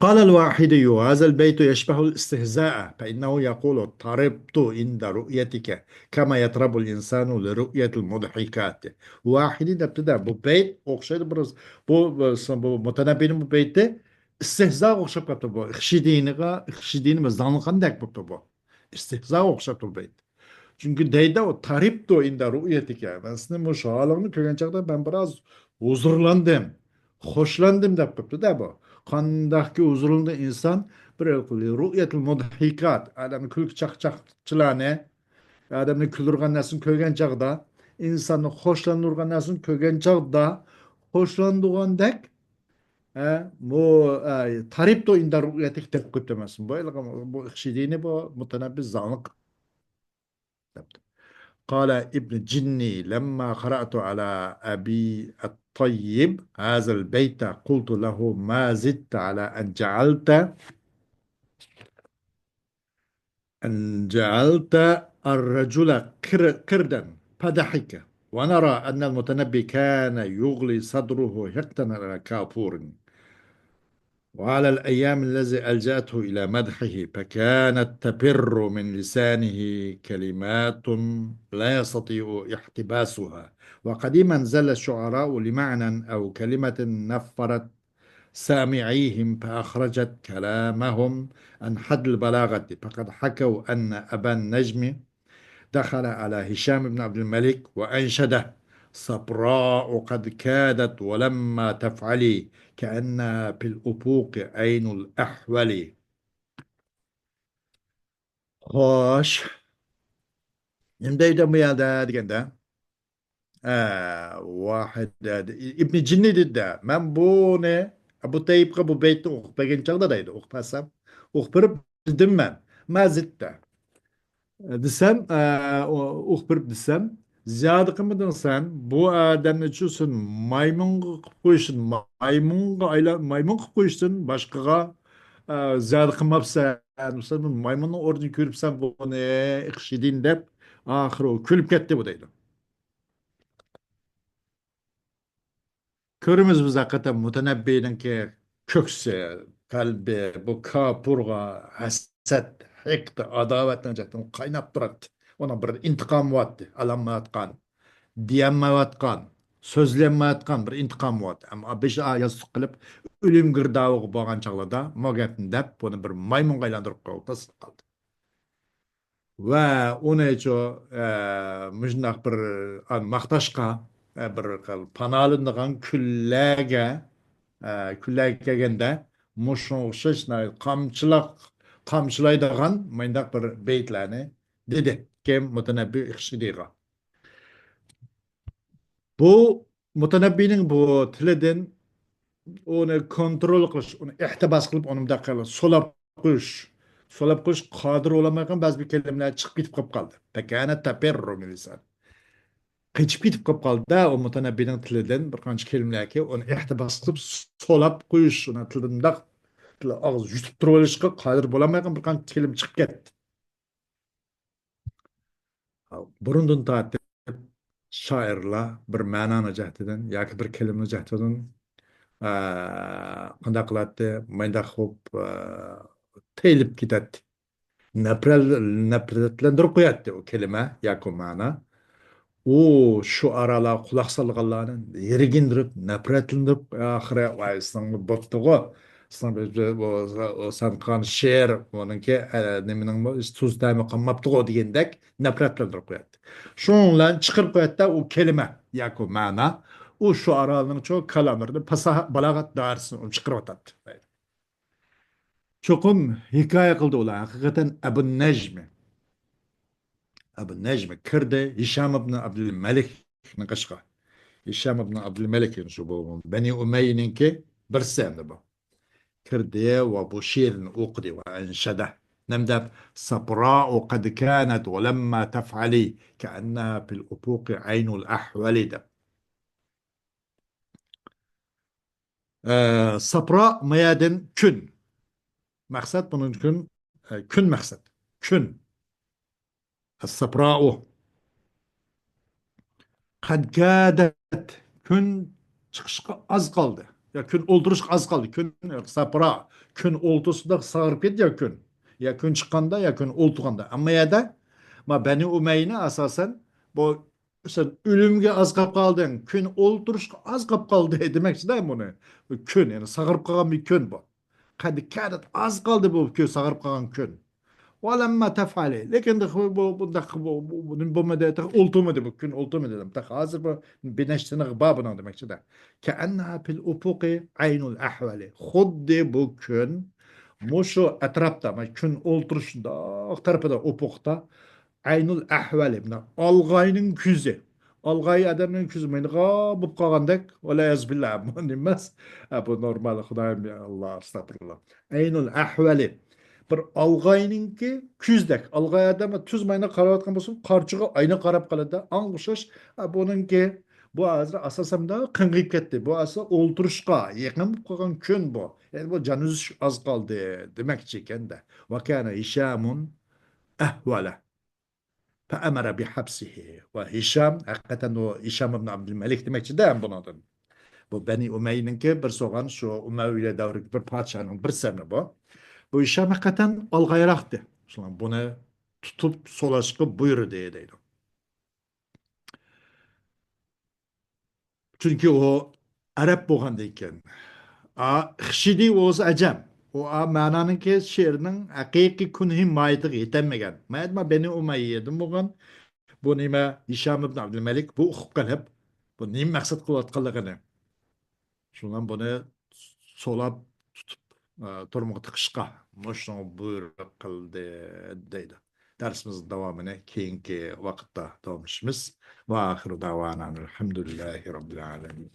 قال الواحدي: هذا البيت يشبه الاستهزاء، فإنه يقول: طربت عند رؤيتك، كما يطرب الإنسان لرؤية المضحكات. ۋاھىدى دەپتۇ-دە، بۇ بەيت ئوخشايدۇ بىر، بۇ، بۇ، بۇ مۇتەنەببىنىڭ بۇ بەيتى ئىستىھزاغا ئوخشاپ قاپتۇ. بۇ ئىخشىدىنىغا، ئىخشىدىنى بىر زاڭلىغاندەك بوپتۇ بۇ. ئىستىھزاغا ئوخشاپتۇ بۇ بەيت. چۈنكى دەيدۇ، تارىپتۇ ئىندە رۇئيەتىكە. مەن سېنى مۇشۇ ھالىڭنى كۆرگەن چاغدا مەن بىراز ھۇزۇرلاندىم، خوشلاندىم دەپ قىپتۇ-دە بۇ. قانداقكى ھۇزۇرلىنىدۇ ئىنسان بىر رۇئيەتىل مۇدھىكات، ئادەمنى كۈلكە چاقچاقچىلارنى، ئادەمنى كۈلدۈرگەن نەرسىنى كۆرگەن چاغدا، ئىنساننى خوشلاندۇرغان نەرسىنى كۆرگەن چاغدا خوشلاندۇرغاندەك، ئە، بۇ، ئە، تارىپتۇ ئىندە رۇئيەتىك دەپ قويۇپتۇ مەسىلەن. بۇ، بۇ ئىخشىدىنى بۇ مۇتەنەببى زاڭلىق دەپتۇ. قال ابن جني: لما قرأت على أبي الطيب هذا البيت قلت له: ما زدت على أن جعلت، أن جعلت الرجل قر-، قردا، فضحك. ونرى أن المتنبي كان يغلي صدره حقدا على كافور. وعلى الأيام الذي ألجأته إلى مدحه، فكانت تفر من لسانه كلمات لا يستطيع احتباسها. وقديما زل الشعراء لمعنى أو كلمة نفرت سامعيهم فأخرجت كلامهم عن حد البلاغة، فقد حكوا أن أبا النجم دخل على هشام بن عبد الملك وأنشده: صفراء قد كادت ولما تفعلي كأنها في الأفق عين الأحول. خوش. نېمە دەيدۇ بۇ يەردە دېگەندە، ئە، ۋاھىدە، ئىبنى جىننى دېدى-دە، مەن بۇنى، ئەبۇ تەييىپقا بۇ بەيتنى ئوقۇپ بەرگەن چاغدا دەيدۇ، ئوقۇپ بەرسەم، ئوقۇپ بېرىپ دېدىم مەن، ما زىدتە. دېسەم، ئە، ئو-، ئوقۇپ بېرىپ دېسەم، زىيادە قىلمىدىڭ سەن، بۇ ئادەمنىچۇ سەن مايمۇنغا قىلىپ قويۇشتىن، مايمۇنغا ئايلان، مايمۇن قىلىپ قويۇشتىن باشقىغا، ئە، زىيادە قىلماپسەن. سەن بۇ مايمۇننىڭ ئورنىنى كۆرۈپسەن بۇنى، ئىخشىدىن دەپ، ئاخىرى ئۇ كۈلۈپ كەتتى بۇ دەيدۇ. كۆرىمىز بىز ھەقىقەتەن مۇتەنەببىنىڭكى كۆكسى، قەلبى بۇ كاپۇرغا ھەسەت، ھېقدى، ئاداۋەتنىڭ جەھەتتىن قايناپ تۇراتتى. ئۇنىڭ بىر ئىنتىقامى بارتتى، ئالالمايۋاتقان، دېيەلمەيۋاتقان، سۆزلىيەلمەيۋاتقان بىر ئىنتىقامى بارتتى. ئەمما بېشى ياستۇق قىلىپ، ئۆلۈم گىردابىغا بارغان چاغلىرىدا مۇ گەپنى دەپ، بۇنى بىر مايمۇنغا ئايلاندۇرۇپ قويۇپ تاشلاپ قالدى. ۋە ئۇنىچۇ، ئە، مۇشۇنداق بىر، ئە، ماختاشقا، ئە، بىر خىل پانالىنىدىغان كۈنلەرگە، ئە، كۈنلەرگە كەلگەندە مۇشۇنىڭغا ئوخشاش ناھايىتى قامچىلاق، قامچىلايدىغان مۇنداق بىر بەيتلەرنى دېدى. كىم؟ مۇتەنەببى ئىخشىدىغا. بۇ مۇتەنەببىنىڭ بۇ تىلىدىن ئۇنى كونترول قىلىش، ئۇنى ئىقتىباس قىلىپ، ئۇنى مۇنداق قىلىپ سولاپ قويۇش، سولاپ قويۇش قادىر بولالمايدىغان بەزى بىر كەلىمىلەر چىقىپ كېتىپ قاپ قالدى. پەكەنە تەپەررۇ مىللىسان. قېچىپ كېتىپ قاپ قالدى-دە، ئۇ مۇتەنەببىنىڭ تىلىدىن بىر قانچە كەلىمىلەركى ئۇنى ئىقتىباس قىلىپ سولاپ قويۇش، ئۇنى تىلىدىن مۇنداق تىل ئاغزى يۇتۇپ تۇرۇۋېلىشقا قادىر بولالمايدىغان بىر قانچە كەلىمە چىقىپ كەتتى. بۇرۇندىن تارتىپ شائىرلار بىر مەنانىڭ جەھىتىدىن ياكى بىر كەلىمىنىڭ جەھىتىدىن، ئە، قانداق قىلاتتى؟ مانداق خوپ، ئە، تېيىلىپ كېتەتتى. نەپرەت-، نەپرەتلەندۈرۈپ قوياتتى ئۇ كەلىمە ياكى مەنا. ئۇ شۇ ئارالارغا قۇلاق سالغانلارنى يىرگىندۈرۈپ، نەپرەتلىنىپ، ئاخىرى، ۋاي، سېنىڭمۇ بوپتىغۇ، سېنىڭ بۇ، بۇ، بۇ، سەن قىلغان شېئىر، بۇنىڭكى، ئە، نېمىنىڭمۇ تۇز تەمى قالماپتىغۇ دېگەندەك نەپرەتلەندۈرۈپ قوياتتى. شۇنىڭ بىلەن چىقىرىپ قوياتتى ئۇ كەلىمە ياكى مەنا. ئۇ شۇ ئارالنىڭ شۇ كالاملىرىنى پاساھە، بالاغەت دائىرىسىنى چىقىرىۋاتاتتى. چوقۇم ھېكايە قىلدى ئۇلار. ھەقىقەتەن ئەبۇ نەجمى. ئەبۇ نەجمى كىردى ھىشام ئىبن ئابدۇلمەلىكنىڭ قېشىغا. ھىشام ئىبن ئابدۇلمەلىك، يەنى شۇ بۇ بەنى ئۇمەييىنىڭكى بىرسى ئەمدى بۇ. كىردى ۋە بۇ شېئىرنى ئوقۇدى ۋە ئەنشەدە. نېمە دەپ؟ سەپراءۇ قەد كانەت ۋە لەمما تەفئەلى كەئەننەھا فىل ئۇپۇقى ئەينۇل ئەھۋەلى دەپ. ئە، سەپرا مايەدىن كۈن. مەقسەت بۇنىڭ كۈن، ئە، كۈن مەقسەت. كۈن. ئەس-سەپراۇ. قەد كادەت. كۈن چىقىشقا ئاز قالدى. يا كۈن ئولتۇرۇشقا ئاز قالدى. كۈن سەپرا. كۈن ئولتۇرسىدا ساغىرىپ كېتىدۇ يا كۈن. يا كۈن چىققاندا، يا كۈن ئولتۇرغاندا. ئەمما يەردە ما بەنى ئۇمەييىنى ئاساسەن بۇ سەن ئۆلۈمگە ئاز قاپ قالدىڭ، كۈن ئولتۇرۇشقا ئاز قاپ قالدى دېمەكچىدە بۇنى. كۈن، يەنى ساغىرىپ قالغان بىر كۈن بۇ. قەد كادەت، ئاز قالدى بۇ كۈن، ساغىرىپ قالغان كۈن. ۋەلەمما تەفئەلى. لېكىن بۇ، بۇ، بۇنداق، بۇ، بۇ، بۇ نېمە بولمىدى، تېخى ئولتۇرمىدى بۇ كۈن، ئولتۇرمىدى. تېخى ھازىر بۇ بىر نەچچە سىنىغى بار بۇنىڭ دېمەكچىدە. كەئەننەھا فىل ئۇپۇقى ئەينۇل ئەھۋەلى. خۇددى بۇ كۈن مۇشۇ ئەتراپتا، مانا كۈن ئولتۇرۇش شۇنداق تەرىپىدە، ئۇپۇقتا ئەينۇل ئەھۋەلى، مانا ئالغاينىڭ كۆزى. ئالغاي ئادەمنىڭ كۆزى مانداق بولۇپ قالغاندەك، ۋەلىيەزۇبىللا، بۇ نېمە ئەمەس. ھە، بۇ نورمال، خۇدايىم، ئاللا، ئەستەغپىرۇللا. ئەينۇل ئەھۋەلى. بىر ئالغاينىڭكى كۆزىدەك. ئالغاي ئادەم تۈز ماينا قاراۋاتقان بولسا، قارچىغا ئاينا قاراپ قالىدۇ. ئاڭغا ئوخشاش، ھە، بۇنىڭكى، بۇ ھازىر ئاساسەن مۇنداق قىڭغىيىپ كەتتى. بۇ ئاساسەن ئولتۇرۇشقا يېقىن بولۇپ قالغان كۈن بۇ. يەنى بۇ جان ئۈزۈش ئاز قالدى دېمەكچى ئىكەندە. ۋەكانە ھىشامۇن ئەھۋەلە. فەئەمەرە بىھەبسىھى. ۋە ھىشام، ھەقىقەتەن ئۇ ھىشام ئىبن ئابدۇلمەلىك دېمەكچىدە ھەم بۇنىڭدىن. بۇ بەنى ئۇمەييىنىڭكى بىر سولغان شۇ ئۇمەۋىيلەر دەۋرىدىكى بىر پادىشاھنىڭ بىرسى ئەمدى بۇ. بۇ ھىشام ھەقىقەتەن ئالغايراقتى. شۇڭا بۇنى تۇتۇپ سولاشقا بۇيرۇدى دەيدۇ. چۈنكى ئۇ ئەرەب بولغاندىكىن. ئا، ئىخشىدى ئۇ ئۆزى ئەجەم. ئۇ ئا مەنانىڭكى شېئىرنىڭ ھەقىقىي كۈنھى ماھىيىتىگە يېتەلمىگەن. ماھىيەت ما بەنى ئۇمەييەدىن بولغان. بۇ نېمە؟ ھىشام ئىبن ئابدۇلمەلىك بۇ ئۇقۇپ قېلىپ، بۇ نېمە مەقسەت قىلىۋاتقانلىقىنى. شۇنىڭ بۇنى سولاپ تۇتۇپ، ئە، تۈرمىگە تىقىشقا مۇشۇنىڭ بۇيرۇق قىلدى دەيدۇ. دەرسىمىزنىڭ داۋامىنى كېيىنكى ۋاقىتتا داۋاملىشىمىز. ۋە ئاخىرۇ دەۋانا ئەلھەمدۇلىللاھى رەببىل ئالەمىن.